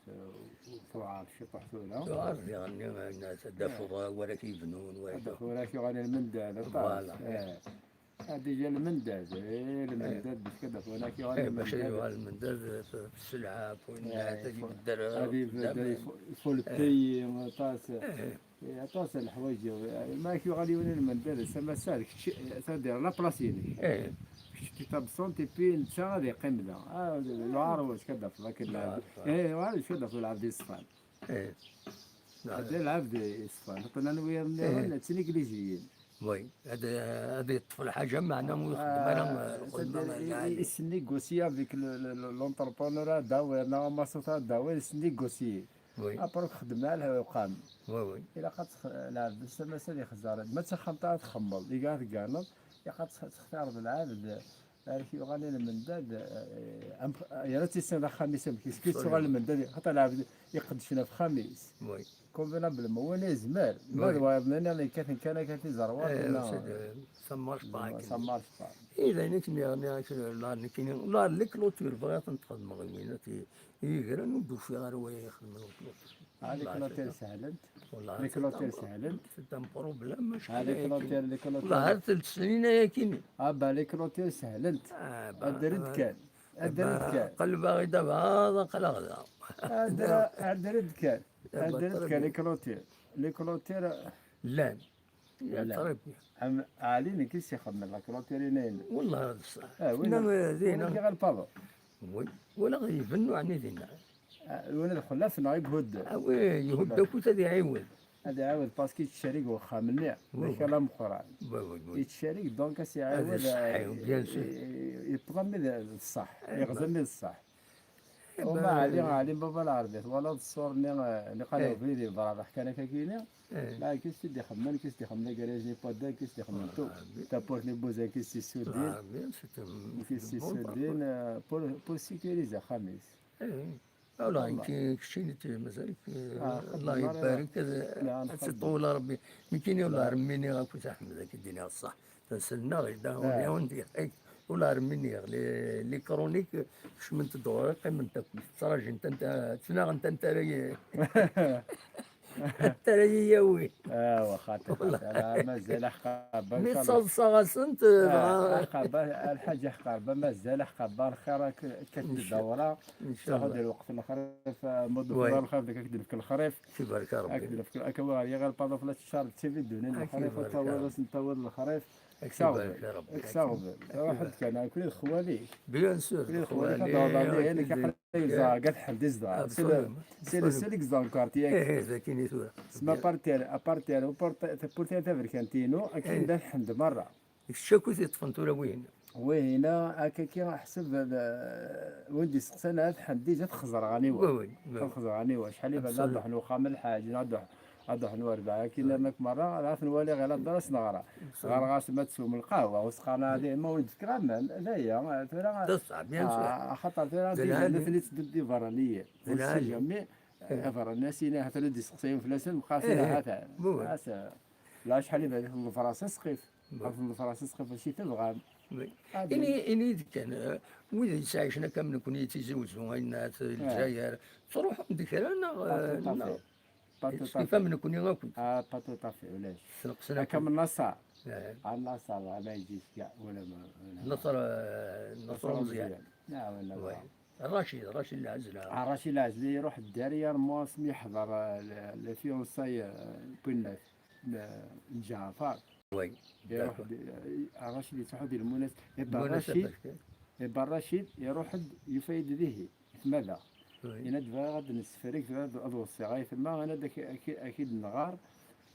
tuɛer ciṭuḥ tura. Tuɛer diɣen, eh, ad d-afeɣ, eh, wara k-yebnun, wara k-, ad d-afeɣ wara k-yuɣalen lmendad, aṭas. Voilà. Eh. Ah, déjà lmendad, eh, lmendad, bac ad d-afeɣ wara k-yuɣalen lmendad. Eh, bac ad yuɣal lmendad, f-, f-, sselɛa, f-, ad ibedder, ad ibedder, il faut, il faut le payer, aṭas. Eh. Eh, aṭas n leḥwayeǧ, eh, ma ak-yuɣal yiwen n lmendad, ass-a ma sɛiɣ kečč, eh, ad d-yerr la place-inek. Eh. Kečč tu t'absentes et puis netta ad yeqqim da. Ah, lɛar wac ad d-tafeḍ akken lɛebd. Eh, lɛar wac ad d-tafeḍ lɛebd yeṣfan. Eh. Ad d-tafeḍ lɛebd yeṣfan. Xaṭer nnan wiyaḍ nniḍen, eh, d tiniglijiyin. Oui. Ad, ad yeṭṭef lḥaǧa, meɛna ur ixeddem ara, ah, eh, lxedma, c'est-à-dire, i, i, il se négocie avec le, le, le, l'entrepreneur ad d-tawiḍ, neɣ amaṣut ad d-tawiḍ, il se négocie. Oui. Après, xedmeɣ lḥuqam. Oui, oui. Ilaq ad tx-, lɛebd s ammas ad ixẓer. Ma d taxxamt ara txemmeḍ, iga ad tganeḍ, ilaq ad tx-, textireḍ lɛebd, ar k-yuɣal i lmendad, eh, am-, yerra-tt-issen d axxam-is amek, kis tuɣal lmendad, xaṭer lɛebd iqeddcen ɣef axxam-is. Oui. Convenablement, win yezmer. Ma d wayeḍ-nni yekkaten kan akka tiẓerwat, eh, neɣ ça marche pas, ça marche pas. Eh, d ayen i k-nniɣ, nniɣ-ak, la, nekkini, la, les clôtures, bɣiɣ ad tent-xedmeɣ i win, i yigran ur d-ufiɣ ara waya ixedmen les clôtures. Ah, les clôtures sehlent. Les clôtures sehlent. C'est un problème. Ah, les clôtures, les clôtures. Wallah, ar telt snin ayakini. Ah, bah, les clôtures sehlent. Ah, bah, ad d-rred kan. Ad d-rred kan. Qelbeɣ i dabaḍ, aql-aɣ da. Ad d-rred kan. Ad d-rred kan, les clôtures. Les clôtures. Llan. Llan. Très bien. Am, Ɛli, nekk i s-ixedmen la clôture-ina-inu. Wallah, d ṣṣeḥ. Ah, win. Win i ɣer lpaḍu. Oui. Wala ibennu ɛni dinna. Ah, win ad xellaf neɣ i ihudden? Ah, oui, ihudden akkit ad iɛiwed. Ad iɛiwed parce que yettcerrig wexxam-nni. Oui, d akal ameqqran. Oui, oui, oui. Yettcerrig, donc, ad s-iɛiwed, bien sûr. Yeṭṭef ami d ṣṣeḥ, yeɣza ami d ṣṣeḥ. Eh ben, Ɛli, Ɛli baba lɛerbi, twalaḍ ṣṣur-nni, eh, niqal ubrid yebrabeḥ kan akka kini. Eh. Là, qu'est-ce qu'il ixedmen, qu'est-ce qu'il ixedmen, les garages, les poteaux, qu'est-ce qu'il ixedmen, tout. Tawwurt n Buza, qu'est-ce qu'il issudin. Qu'est-ce qu'il issudin, eh, pour, pour sécuriser axxam-is. Eh. Ala, nekk, keččini mazal-ik, eh, Allah ibarek, ad, ad teṭṭul a Rebbi. Nekkini ula remmini akked Ḥmed, ad k-id-iniɣ ṣṣeḥ. Tanselnaɣ, yella, on est en direct. Ula remmini, les, les chroniques, kecment-d ɣur-i, qqiment akkit, ttrajint anta, ttnaɣent anta ara yi-, anta ara yi-yawin. Awa, xaṭi, xaṭi. Ala, mazal aḥqabba, mi ttaḍsaɣ-asent, dɣa aḥqabba, lḥaǧa aḥqabba, mazal aḥqabba, lxir akka, akka tdawra. Ttruḥu-d lweqt n lexrif, ma d-tufiḍ ara lxrif, dak ad k-d-nefk lexrif. Ad k-d-nefk, akka wi ɣer yiɣil paḍ afla teččar d tibi ddunit n lexrif, ad tawiḍ, ad sen-tawiḍ lexrif. Kkes aɣbel, kkes aɣbel. Ruḥ-d kan, nekkni d xwali. Bien sûr, d xwali, ad d-awḍeɣ dihin, nekk aql-i zedɣeɣ At Ḥend i zedɣeɣ. C'est le, c'est le seul exemple, quartier. Ih, ih, d akin i tura. Sma apartir, apartir, tapurtira taberkant-inu, akin d At Ḥend merra. D kečč akk i t-yeṭṭfen tura wihin? Wihin, akka-ki, ḥseb, eh, win d-iseqsan, ad ḥen déjà txeẓreɣ aniwa. Oui, oui, oui. Ad xeẓreɣ aniwa. Acḥal i bada ad ruḥen uxxam lḥaǧ, ad ruḥ-, ad ruḥen warbaɛ. Akin amak merra, ad ten-waliɣ ila ddar ad s-neɣra. Ɣreɣ-as ma tsum lqahwa, ur s-qqaren ara dima ur d-fkiɣ aman. D aya, tura, d ṣṣeḥ, bien sûr. Ah, axaṭer tura déjà nutni tteddu-d d iberraniyen. On sait jamais, eh, iberraniyen, ahat ad d-iseqsayen fell-asen, mqasin, eh, ahat. Ɣas, eh, la acḥal i bada tḍefr-as asqif. Ɣef ḍefras asqif acu tebɣam. Oui. Ini, ini-d kan, eh, wid yettɛicen akka am nekni, Tizi Wezzu, Ayennat, Lezzayer, ttruḥun-d kra neɣ, eh, neɣ? Pas tout à fait. Asqif am nekni akk. Ah, pas tout à fait, ulac. Sneqsen akka akk. Am Naṣer. Eh. Am Naṣer, ma yeǧǧiǧ kra, wala ma, wala ma. Naṣer, eh, Naṣer Umeẓyan. Ah, wala ma. Oui. Racid, Racid Lɛezla. Ah, Racid Lɛezla iruḥ derrière moi asmi yeḥḍer, euh, le, le fiançailles, euh, n Pinat, n, n Ǧaɛfar. Oui, iruḥ d'accord. Di, ah, Racid yettruḥu di lmunas-, eh ben, Racid, eh ben, Racid iruḥ-d, yufa-yi-d dihi, i tmada. Oui. Yenna-d bɣiɣ ad d-nessefreg, ad, ad weṣṣiɣ aytma, yenna-d ak-, ak-, ak-, ad k-id-nɣer,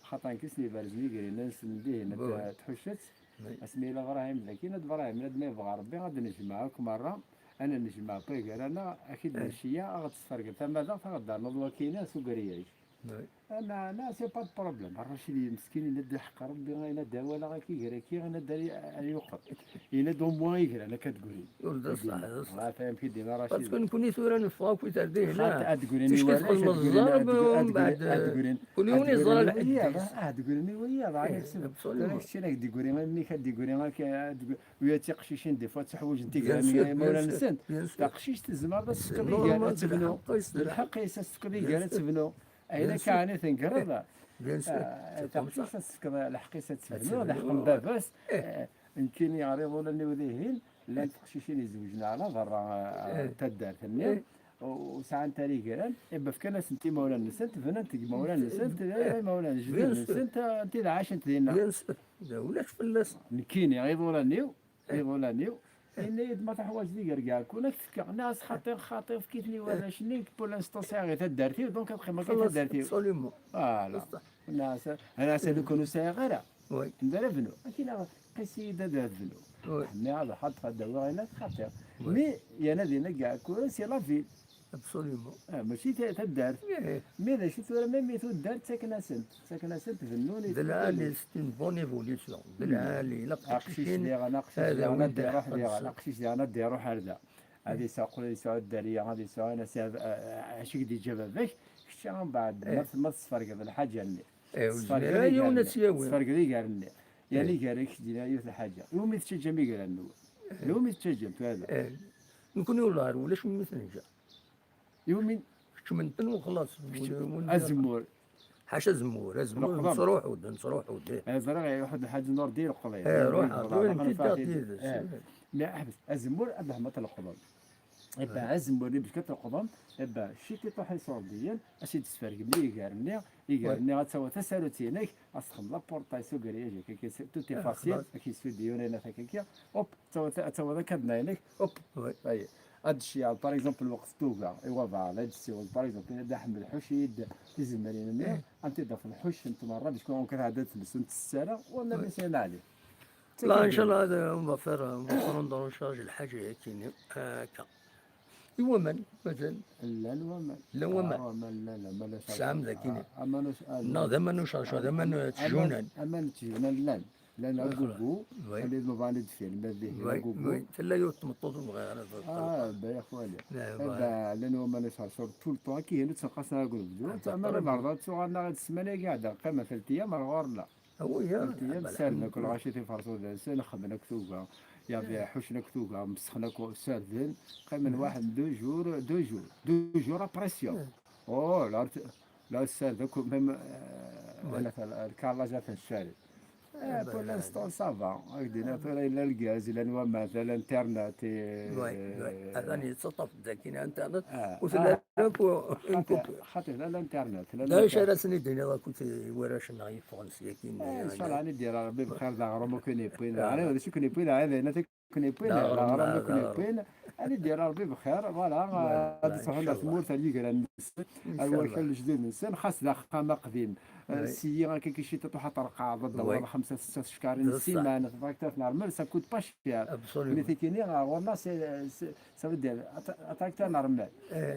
xaṭer nekk i sen-iberzen iger-ines n dihin, oui, tḥuccet. Oui. Asmi yella Brahim daki, yenna-d Brahim, yenna-d ma yebɣa Rebbi ad d-nejmeɛ akk merra, ad n-nejmeɛ akk gar-aneɣ, ad k-id-nceyyeɛ, ad ɣ-d-tesfergeḍ tamadaɣt, ad ɣ-d-ternuḍ wakkin s ugriyaj. Oui. Meɛna, c'est pas de problème. Rracid meskin, yenna-d lḥeqq Rebbi, yenna-d awal-a akka iger-agi, yenna-d ad, ad yuqem. Yenna-d au moins igran akka ad d-grin. Ur d ṣṣeḥ, d ṣṣeḥ. Ɣef amek i d-yenna Racid. Parce que nekkni tura neffeɣ akk i tarda-ina. Xaṭ, ad d-grin i warrac, ad d-d-grin, ad d-grin, ad d-grin, ad d-grin. Kul yiwen yeẓra lḥedd-is. Ad d-grin i wiyaḍ, eh, absolument. Tura keččini ad d-grin, mmi-k ad d-grin, ad d-grin. Ula d tiqcicin, des fois, tteḥwijent igran i yimawlan-nsent. Bien sûr, bien sûr. Taqcict tezmer ad s-tefkeḍ iger ad tebnu. D lḥeqq-is ad s-tefkeḍ iger ad tebnu. Ayen akka ɛni tengreḍ? Bien sûr. Ah, taqcict ad s-tefkeḍ lḥeqq-is ad tebnu, d lḥeqq n baba-s. Eh, nekkini ɣer iḍulan-iw dihin, llant teqcicin izewjen ɛla berra, ah, n taddart-nni. U-, u sɛant ara igran, eh ben, fkan-asent imawlan-nsent, bnant deg imawlan-nsent, imawlan jdidet-nsent, ah, anti d ɛacent dinna. Bien sûr. Ulac fell-as. Nekkini, iḍulan-iw, iḍulan-iw, yenna-yi-d ma teḥwaǧeḍ iger gar-awen ad k-t-fkeɣ. Nniɣ-as xaṭi, xaṭi, efk-iten i warrac-nni, pour l'instant sɛiɣ i taddart-iw, donc ad qqimeɣ i taddart-iw. Absolument. Voilà. Nniɣ-as, nniɣ-as lukan ur sɛiɣ ara. Oui. Anda ara bnu? Akken qis-iyi-d ad bnu. Oui. Nniɣ ad ḥaḍ ad d-awiɣ ayen ad xaṭi. Oui. Mais yerna dinna gar-awen c'est la ville. Absolument. Ah, mačči ta-, taddart. Eh. Mais d acu tura, même i tuddart ttaken-asent, ttaken-asent bennun i d lɛali, c'est une bonne évolution. D lɛali, ilaq aqcic tiqcicin diɣen, aqcic diɣen ad d-iruḥ diɣen, aqcic diɣen ad d-iruḥ ar da. Ad yesɛu, ad yesɛu dderya, ad yesɛu ayen as-, a-, a-, acu i k-d-yeǧǧa baba-k, kečč mbeɛd ma, ma tesfergeḍ lḥaǧa-nni. Eh, ur yezmir ara yiwen ad tt-yawi. Tesfergeḍ iger-nni. Yerna iger-ik d-yenna yiwet lḥaǧa. Iwumi tettaǧǧam igran-nwen? Iwumi tettaǧǧam tura? Eh, nekkni ur ulac umi t-neǧǧa. Iwumi? Keččmen-ten u xlaṣ. Azemmur. Ḥaca azemmur, azemmur, nettruḥu-d, nettruḥu-d, eh. Eh, ẓriɣ, iruḥ-d Lḥaǧ Nurdin leqḍen. Eh, ruḥ, ruḥ, ruḥ, ruḥ, ruḥ. Mais ḥbes, azemmur ad d-hmeḍ leqḍen. Eh ben, azemmur-nni bac ad t-leqḍen, eh ben, ciṭiṭuḥ iṣurdiyen, ad s-id-tesfergem iger-nni, iger-nni ad tawiḍ tasarut-inek, ad s-texdmeḍ aportay s ugriyaj, akka, tout est facile, ak-yesfidiyun, ayen akka, hop, ad tawiḍ, ad tawiḍ akadna-inek, hop, ayi. Ad d-tceyɛeḍ, par exemple, lweqt tuga, i wabɛaḍ, ad d-tessiwleḍ, par exemple, yenna-d Aḥmed ḥuc-iyi-d tizemmrin-nni, ad tent-id-tafeḍ ḥuccent merra, bac kan ad tɛeddi tmes ur nettess ara, u nnan-as Ɛli. Là, inchallah, on va faire, on va prendre en charge lḥaǧa-yagi-nni, akka. I waman, mazal? Llan waman. Llan waman. Ah, waman, llan, aman acercur. Tesɛam dagi-nni? Ah, aman ac-, ah, neɣ d aman ucercur, d aman, ah, ttjunan? Aman ttjunan llan. Llan agugu, anda i d-nuḍan i d-film, ad dihin agugu. Tella yiwet tmeṭṭut ur bɣiɣ ara ad teṭṭef. Ah, ba ya xwali. Llan waman acercur, tout le temps, akka ihi, ur ttenqasen ara deg unebdu. Ah, aman abeɛḍa, ttuɣalen-aɣ-d ssmana-agi iɛeddan, qqimen tlata ayyam ar ɣur-neɣ. Awi, ya, tlata ayyam, ssarden akk lɣaci tiferṣudan-nsen, xedmen akk tuga, yabi, ḥuccen akk tuga, msexen akk, ssarden, qqimen waḥed, deux jours, deux jours, deux jours après sya. Oh, la, la, ssarden akk, même, euh, le carrelage atan ccari. Eh, pour l'instant, ça va. Ak-d-iniɣ tura yella lgaz, yella waman, yella l'internet, eh, atan yettaṭṭaf-d akkin internet, ur telli ara akk une coupure. Xaṭi, la l'internet, la. D acu ara sen-id-tiniḍ akked warrac-nneɣ yeffɣen syagi? Eh, inchallah, ad d-yerr Rebbi bxir, d aɣrum i ken-yewwin. Ɛni d acu i ken-yewwin? Ɛni d ayen i ken-yewwin? D aɣrum i ken-yewwin. Ad d-yerr Rebbi bxir, voilà, ad d-sɛun ar tmurt, ar yigran-nsen, ar wakal lejdud-nsen, xas d axxam aqdim. Eh, syi akka ciṭiṭuḥ ad terqaḍ, ad d-tawiḍ xemsa, setta tcekkaṛin n ssiman, atraktur normal, ça coûte pas cher. Mais tikini, ɣer ɣur-neɣ, c'est, c'est, ça veut dire, at-, atraktur normal. Eh,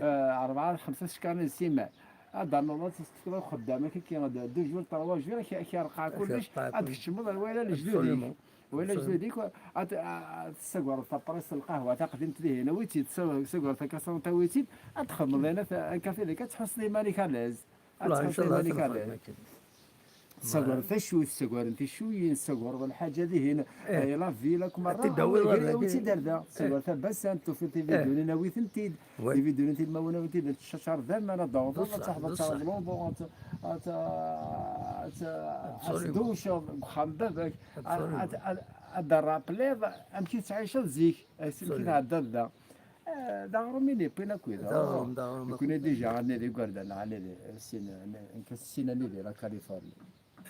rebɛa, xemsa tcekkaṛin n ssiman. Ad d-ternuḍ, ad s-tefkeḍ i uxeddam, akka, deux jours, trois jours, ad k-, ad k-yerqeɛ kullec, ad tkecmeḍ ar wayla lejdud-ik. Wayla lejdud-ik, ad, ad tessagareḍ taprist n lqahwa taqdimt dihin, awi-tt-id, tessa-, tessagareḍ takaṣrant, awi-tt-id, ad txedmeḍ ayen, ad, un café deg, ad tḥusseḍ iman-ik à l'aise. Ad tḥusseḍ iman-ik à l'aise. Tessagareḍ taccuyt, ssagaren ticcuyin, tessagareḍ lḥaǧa dihin, eh, la ville akk merra, awi-tt-id ar da. Tessagareḍ tabasant, tufiḍ tividyunin, awi-tent-id. Tividyunin tilmawin, awi-tent-id, ad tcacar d aman, ad d-taweḍ, ad taweḍ, ad taweḍ, ad ta-, ad ta-, ad tducceḍ deg uxxam n baba-k, ad, ad, ad, ad d-terrapliḍ amek i tettɛiceḍ zik, amek i tɛeddaḍ da. Eh, d aɣrum i d-yewwin akk d aɣrum, d aɣrum akk. Nekkni déjà anida igerdan, anida, sin, nekk sin anida la Californie.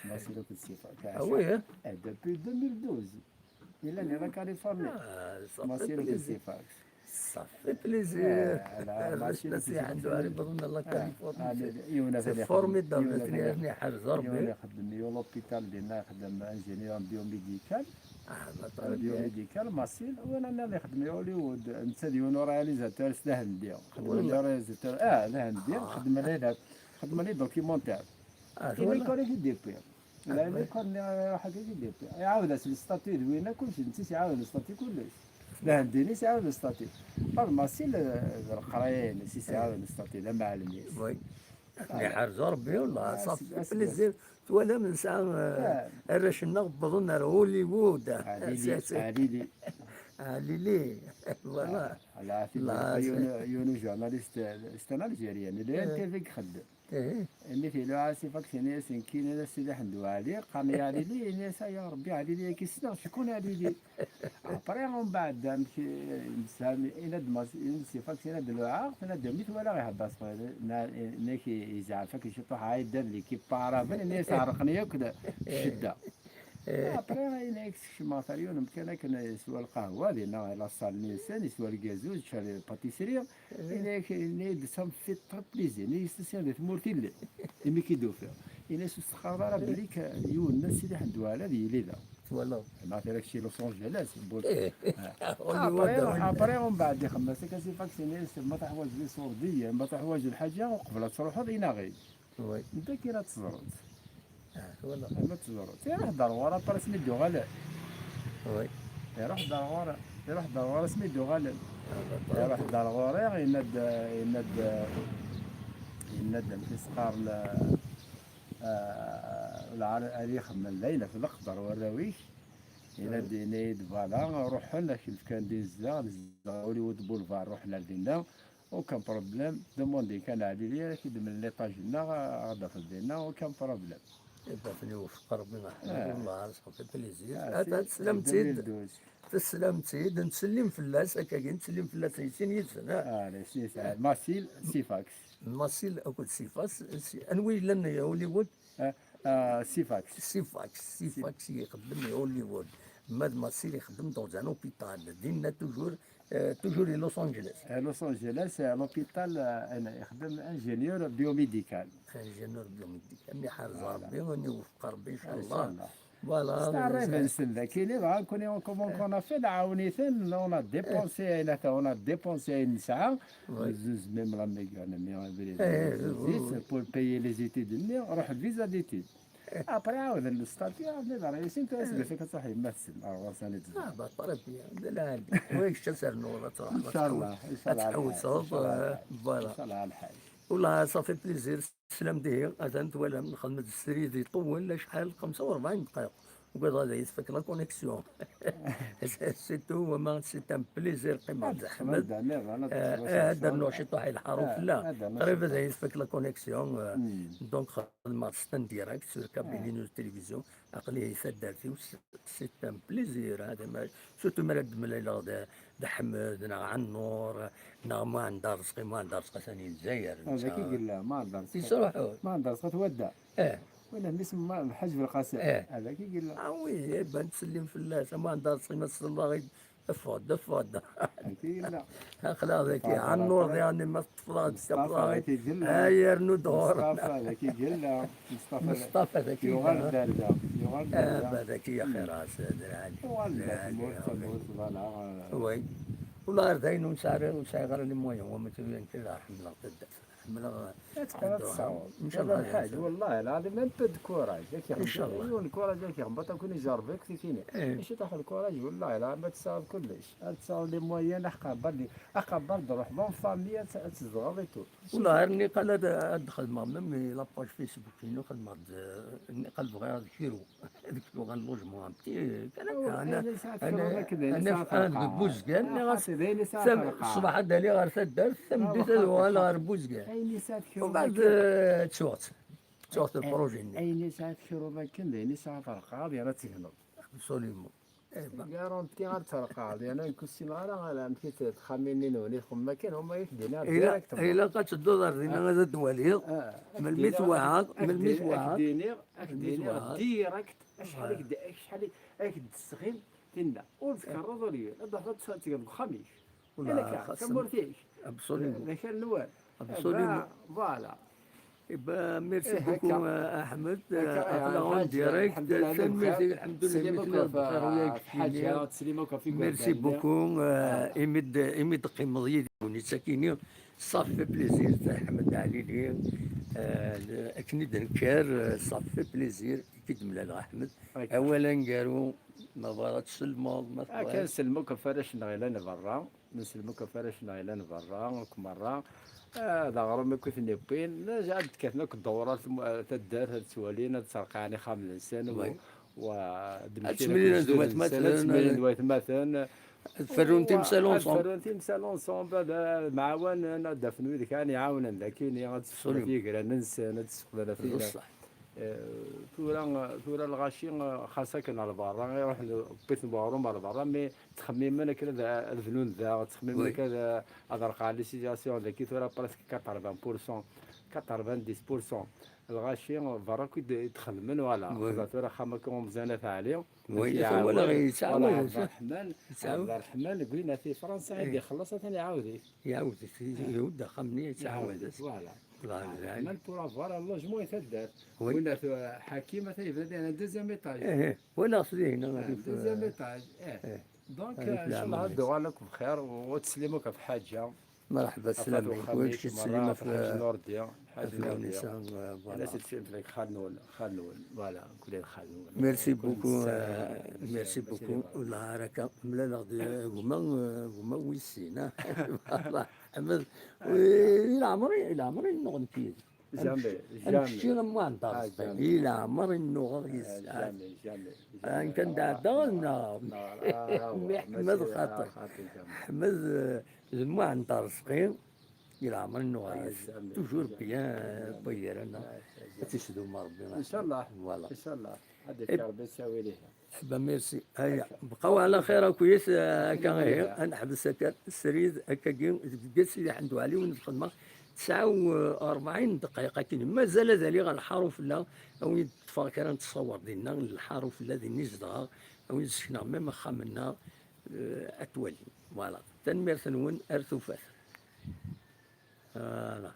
Masil akked Sifak. Ah oui, hein? Eh, depuis deux mille douze. Yella di la Californie. Ah, ça fait plaisir. Masil akked Sifak. Ça fait plaisir. Eh, ala, Masil akked Sifak. Anda ara iwḍen la Californie. C'est formidable. Yiwen ad iḥrez Rebbi. Yiwen ixeddem i l'hôpital dinna, ixeddem ingénieur biomédical. Ah, ma très bien. Biomédical, Masil, win nniḍen ixeddem i Hollywood, netta d yiwen uréalisateur s d ahendi. Xedmen les réalisateurs, ah, d ahendi, xedmen les, xedmen les documentaires. Ah, tura. Imi kan i t-id-yewwi. La, imi kan iruḥ akka i t-id-yewwi. Iɛawed-as le statut d winna, kullec, netta i s-iɛawden le statut kullec. D ahendi-nni i s-iɛawden le statut. Par Masil, eh, d leqraya-ines i s-iɛawden le statut, d amɛellem-is. Oui. Akken iḥrez Rebbi, wallah, ça fait plaisir. Twalam, nesɛa, eh, arrac-nneɣ wwḍen ar Hollywood. Ɛlili, Ɛlili. Ɛlili, voilà. Ala, yiwen, yiwen ujournaliste, c'est un Algérien, di N T V i ixeddem. Imi t-iluɛa Sifak, ini-as, nekki, ini-as, Sidi Ḥmed Waɛli, qqaren-iyi Ɛlili, ini-as, ay Rebbi, Ɛlili, akka ssneɣ, cukun Ɛlili. Après, umbeɛd, amek, eh, nesɛa, yenna-d Mas-, yenna-d Sifak, yenna-d luɛaɣ, tenna-d mi twalaɣ ihedder s teqbaylit, na-, nek izeɛɛef akken ciṭuḥ, ɛeddan l'équipe araben, ini-as ɛerqen yakk d ccedda. Après, ayen ay sekcmeɣ ɣer yiwen umkan akken yeswa lqahwa, dinna la salle-nni-nsen, yeswa lgazuz, yečča la pâtisserie, yenna-ak, yenna-yi-d ça me fait très plaisir, yenna-yi, di tmurt i lliɣ, imi k-id-ufiɣ. Yenna-as ur stexxareḍ ara belli k-, yiwen n Sidi Ḥmed Waɛli ad yili da. Twalaḍ. Neɣ tura kečč Los Angeles, Hollywood. Après, umbeɛd ixemmem-as akka Sifak, yenna-as ma teḥwaǧeḍ iṣurdiyen, ma teḥwaǧeḍ lḥaǧa, uqbel ad truḥeḍ, ini-aɣ-id. Oui. Nekk ad teẓreḍ. Ah, twalaḍ. Ad teẓreḍ. Iruḥ-d ar ɣur-i, après asmi d-uɣalen. Oui. Iruḥ-d ar ɣur-i, iruḥ-d ar ɣur-i asmi d-uɣalen. Iruḥ-d ar ɣur-i, yenna-d, yenna-d, yenna-d amek i s-qqaren, ah, lɛar-, ad ixemmem d ayen ɣef leqder warraw-ik. Yenna-d, yenna-yi-d, voilà, ruḥen, ad k-fken din zdaɣ, zdaɣ Hollywood Boulevard, ruḥen ar dinna. Aucun problème, demande kan Ɛlili, ad k-id-mlen l'étage-nneɣ, ad d-tafeḍ dinna, aucun problème. Eh ben, ad ten-iwefeq Rebbi, ma ḥna, wallah, ça fait plaisir. Ah, ata teslam-tt-id, teslam-tt-id, nettsellim fell-as, akkagi, nettsellim fell-as, yessen yid-sen, ah. Ah, la, si, si, Masil, Sifax. Masil akked Sifax, si, anwa yellan Hollywood? Ah, ah, Sifax. Sifax, Sifax i ixeddem i Hollywood. Ma d Masil ixeddem dans un hôpital. Dinna toujours, euh, toujours i Los Angeles. À Los Angeles, à l'hôpital, euh, أنا يخدم ingénieur biomédical. Ingénieur biomédical. Ad iḥrez Rebbi, ad iwefeq Rebbi, إن شاء الله. Voilà. C'est un rêve-nsen, d akken i bɣan, nekkni, comment on a fait, nɛawen-iten, on a dépensé, ayen ata, on a dépensé ayen nesɛa, nezzuz même la méga, nni abrid, nezzuz-it, pour payer les études-nni, ruḥ visa d'études. Après, ɛawden le statut, ɛawden iḍerra-yasen, tura aseggas akka ad truḥ yemma-tsen, ar ɣur-s ad nezzuz. Ah, bah, très bien, d lɛali. Wa kečč ad ternuḍ, ad truḥeḍ, ad tḥewwseḍ, euh, voilà. Inchallah, lḥal. Wallah, ça fait plaisir. Teslam dihi, atan twalam, nxedmet srid iṭewwel acḥal, xemsa u rebɛin dqayeq. Ugadeɣ ad iyi-tfak la connexion. C'est tout, wama, c'est un plaisir, qqimeɣ d Ḥmed. Eh, ad rnuɣ ciṭuḥ i lḥaṛu fell-a. Qrib ad iyi-tfak la connexion, euh, donc xedmeɣ-tt en direct sur Kabyle News Télévision. Aql-i di taddart-iw, c'est, c'est un plaisir, hein, surtout mi ara d-mlaleɣ d, d Ḥmed, neɣ Ɛennur, neɣ Muɛend Arezqi. Muɛend Arezqi atan di Lezzayer, ad ak-ig yella, Muɛend Arezqi. Yesruḥu. Muɛend Arezqi twadda. Eh. Wala mmi-s n Lḥaǧ Belqasem. Eh. Ad ak-ig yella. Ah oui, eh ben, ttsellim fell-as, a Muɛend Arezqi, ma tselleḍ-aɣ-id, ffeɣ-d, ffeɣ-d. Akka i yella. Aql-aɣ dagi, Ɛennur diɣen, ma teṭṭfeḍ-aɣ-d, teṭṭfeḍ-aɣ-id. Ay, rnu-d ɣur-neɣ. Mustafa, dagi i yella. Mustafa, Mustafa, dagi i yella. Yuɣal-d ar da. Yuɣal-d ar da. Ah, bah, dagi axir-as, d lɛali. Yuɣal-d ar tmurt, tamurt, voilà. Oui. Ula ar dayen ur nesɛi ara, ur sɛiɣ ara les moyens, wa ma tura nekk ad ḥemmleɣ taddart. Ḥemmleɣ ad teqqel ad tessawḍ. Inchallah, lḥaǧ, wallah lɛadim, un peu de courage. Inchallah. Yiwen courage, ad k-ixebbeṭ, ad ken-ijerreb akk tikini. Eh. Mačči taḥ lcourage, wallah lɛadim, ad tessawḍ kullec. Ad tessawḍ les moyens, aqabar di, aqabar d-ruḥ, en famille, ad, ad tzedɣeḍ et tout. Wallah, ar niqal ad, ad xedmeɣ, même la page Facebook-inu, xedmeɣ-d, niqal bɣiɣ ad kru. Ad k-yuɣal logement, un petit, kan akka, ana, ana, ana, ana deg Buzgan, niɣ ṣṣbeḥ ad aliɣ ɣer taddart, tameddit ad uɣaleɣ ɣer Buzgan. Ubeɛd, eh, ttuɣ-tt. Ttuɣ-tt lpruji-nni. Ayen i tesɛa tekruḍ akken, d ayen i tesɛa terqaḍ, yerna tegneḍ. Absolument. Garanti ad terqaḍ, yerna nekk ur ssineɣ ara ala amek i ttxemmimen-nwen, ixemma kan, huma i k-d-iniɣ. Ilaq, directement. Ilaq ad tedduḍ ar dinna, ad d-twaliḍ. Melmi twɛaḍ, melmi twɛaḍ. Ak-d-iniɣ, ak-d-iniɣ direct acḥal i k-d-, acḥal i, ak-d-tesɣim tinna. Ur tkerreḍ ur yir. Ad d-tafeḍ ad tgeḍ deg uxxam-ik. Wala, xas tamurt-ik. Absolument. D akal-nwen. Absolument. Voilà. Eh ben, merci beaucoup, euh, Ahmed. Aql-aɣ en direct. Tanemmirt-ik, lḥemdullah, imi telliḍ bxir, yak keččini. Merci beaucoup, euh, imi d-, imi d-teqqimeḍ yid-i, ça fait plaisir, Ahmed Alili, euh, akken i d-nekker, euh, ça fait plaisir, i k-id-mlaleɣ, Ahmed. Awal aneggaru, ma tebɣiḍ ad tsellmeḍ, ma tebɣiḍ. Akka, nsellem akk ɣef warrac-nneɣ yellan berra. Nsellem akk ɣef warrac-nneɣ yellan berra, akk merra. Ah, d aɣrum akk i ten-iwwin. Ad d-kkaten akk ddewṛat, taddart, ad ttwalin, ad ttreqɛen ixxamen-nsen, u, u ad ttemlilin d waytmaten, ad ttemlilin d waytmaten. Ad ferrun timsal ensemble. Ad ferrun timsal ensemble, ad, ad mɛawanen, ad d-afen wid kan iɛawnen dagi, ad d-sseqden tigran-nsen, ad d-sseqden afida. Eh, tura, tura lɣaci, eh, xas akken ar berra, i ruḥen, wwiten weɣrum ar berra, mi ttxemmimen akken ad, ad bnun da, ttxemmimen akken ad, ad reqɛen les situations dagi, tura presque quatre-vingts pour cent, quatre-vingt-dix pour cent. Lɣaci berra akk i d-, i d-xedmen, voilà. Xeddmeɣ tura axxam akka umẓan At Ɛli. Oui, yettɛawad, yettɛawad. Ɛebderreḥman, Ɛebderreḥman, gwin ati Fransa, i d-ixelleṣ, atan iɛawed-it. Iɛawed-it, ihudd axxam-nni, yettɛawad-as. Voilà. Ɛebderreḥman pour avoir un logement i taddart. Oui. Win at Ḥakim, atan yebda diɣen un deuxième étage. Eh, eh, walaɣ-t dihin, un deuxième étage, eh. Donc, inchallah, ad d-uɣalen akk bxir, u ad teslim akk ɣef ḥaǧa. Merḥba, sslam-ik, win kečč teslim ɣef Ḥaǧ Nurdi, Ḥaǧ Nurdi. Voilà. Ala, ad teslim fell-ak xal-nwen, xal-nwen, voilà, kul xal-nwen. Merci beaucoup, euh, merci beaucoup. Wallah, ar akka, mlaleɣ-d gma, euh, gma wis sin, ah. Voilà. Ḥmed, i leɛmer, i leɛmer i nnuɣ nekk yid-k. Jamais, jamais. Am kečči am Muɛend Arezqi. I leɛmer i nnuɣeɣ yis-s. Jamais, jamais. Ayen kan d-ɛeddaɣ, ad nnaɣeɣ. Mmi Ḥmed xaṭi. Ḥmed, euh, d Muɛend Arezqi, i leɛmer i nnuɣeɣ yis-s. Toujours bien, euh, pas hier, non. Ad tt-isdum Rebbi. Inchallah. Voilà. Inchallah. Ad d-ifk Rebbi ttawil-ihi. Eh ben, merci. Aya, bqaw ɛla xir akk-is, eh, akka ihi, ad neḥbes akka srid, akkagi, deg Sidi Ḥmed Waɛli, win d-xedmeɣ tesɛa u rebɛin ddqayeq akkin. Mazal ad aliɣ ɣer lḥaṛ ufella, a win d-ṭṭfeɣ kra n ttṣawer dinna, lḥaṛ ufella, din i zedɣeɣ, a win d-sekneɣ même axxam-nneɣ, eh, ad twalim. Voilà. Tanemmirt-nwen, ar tufat. Voilà.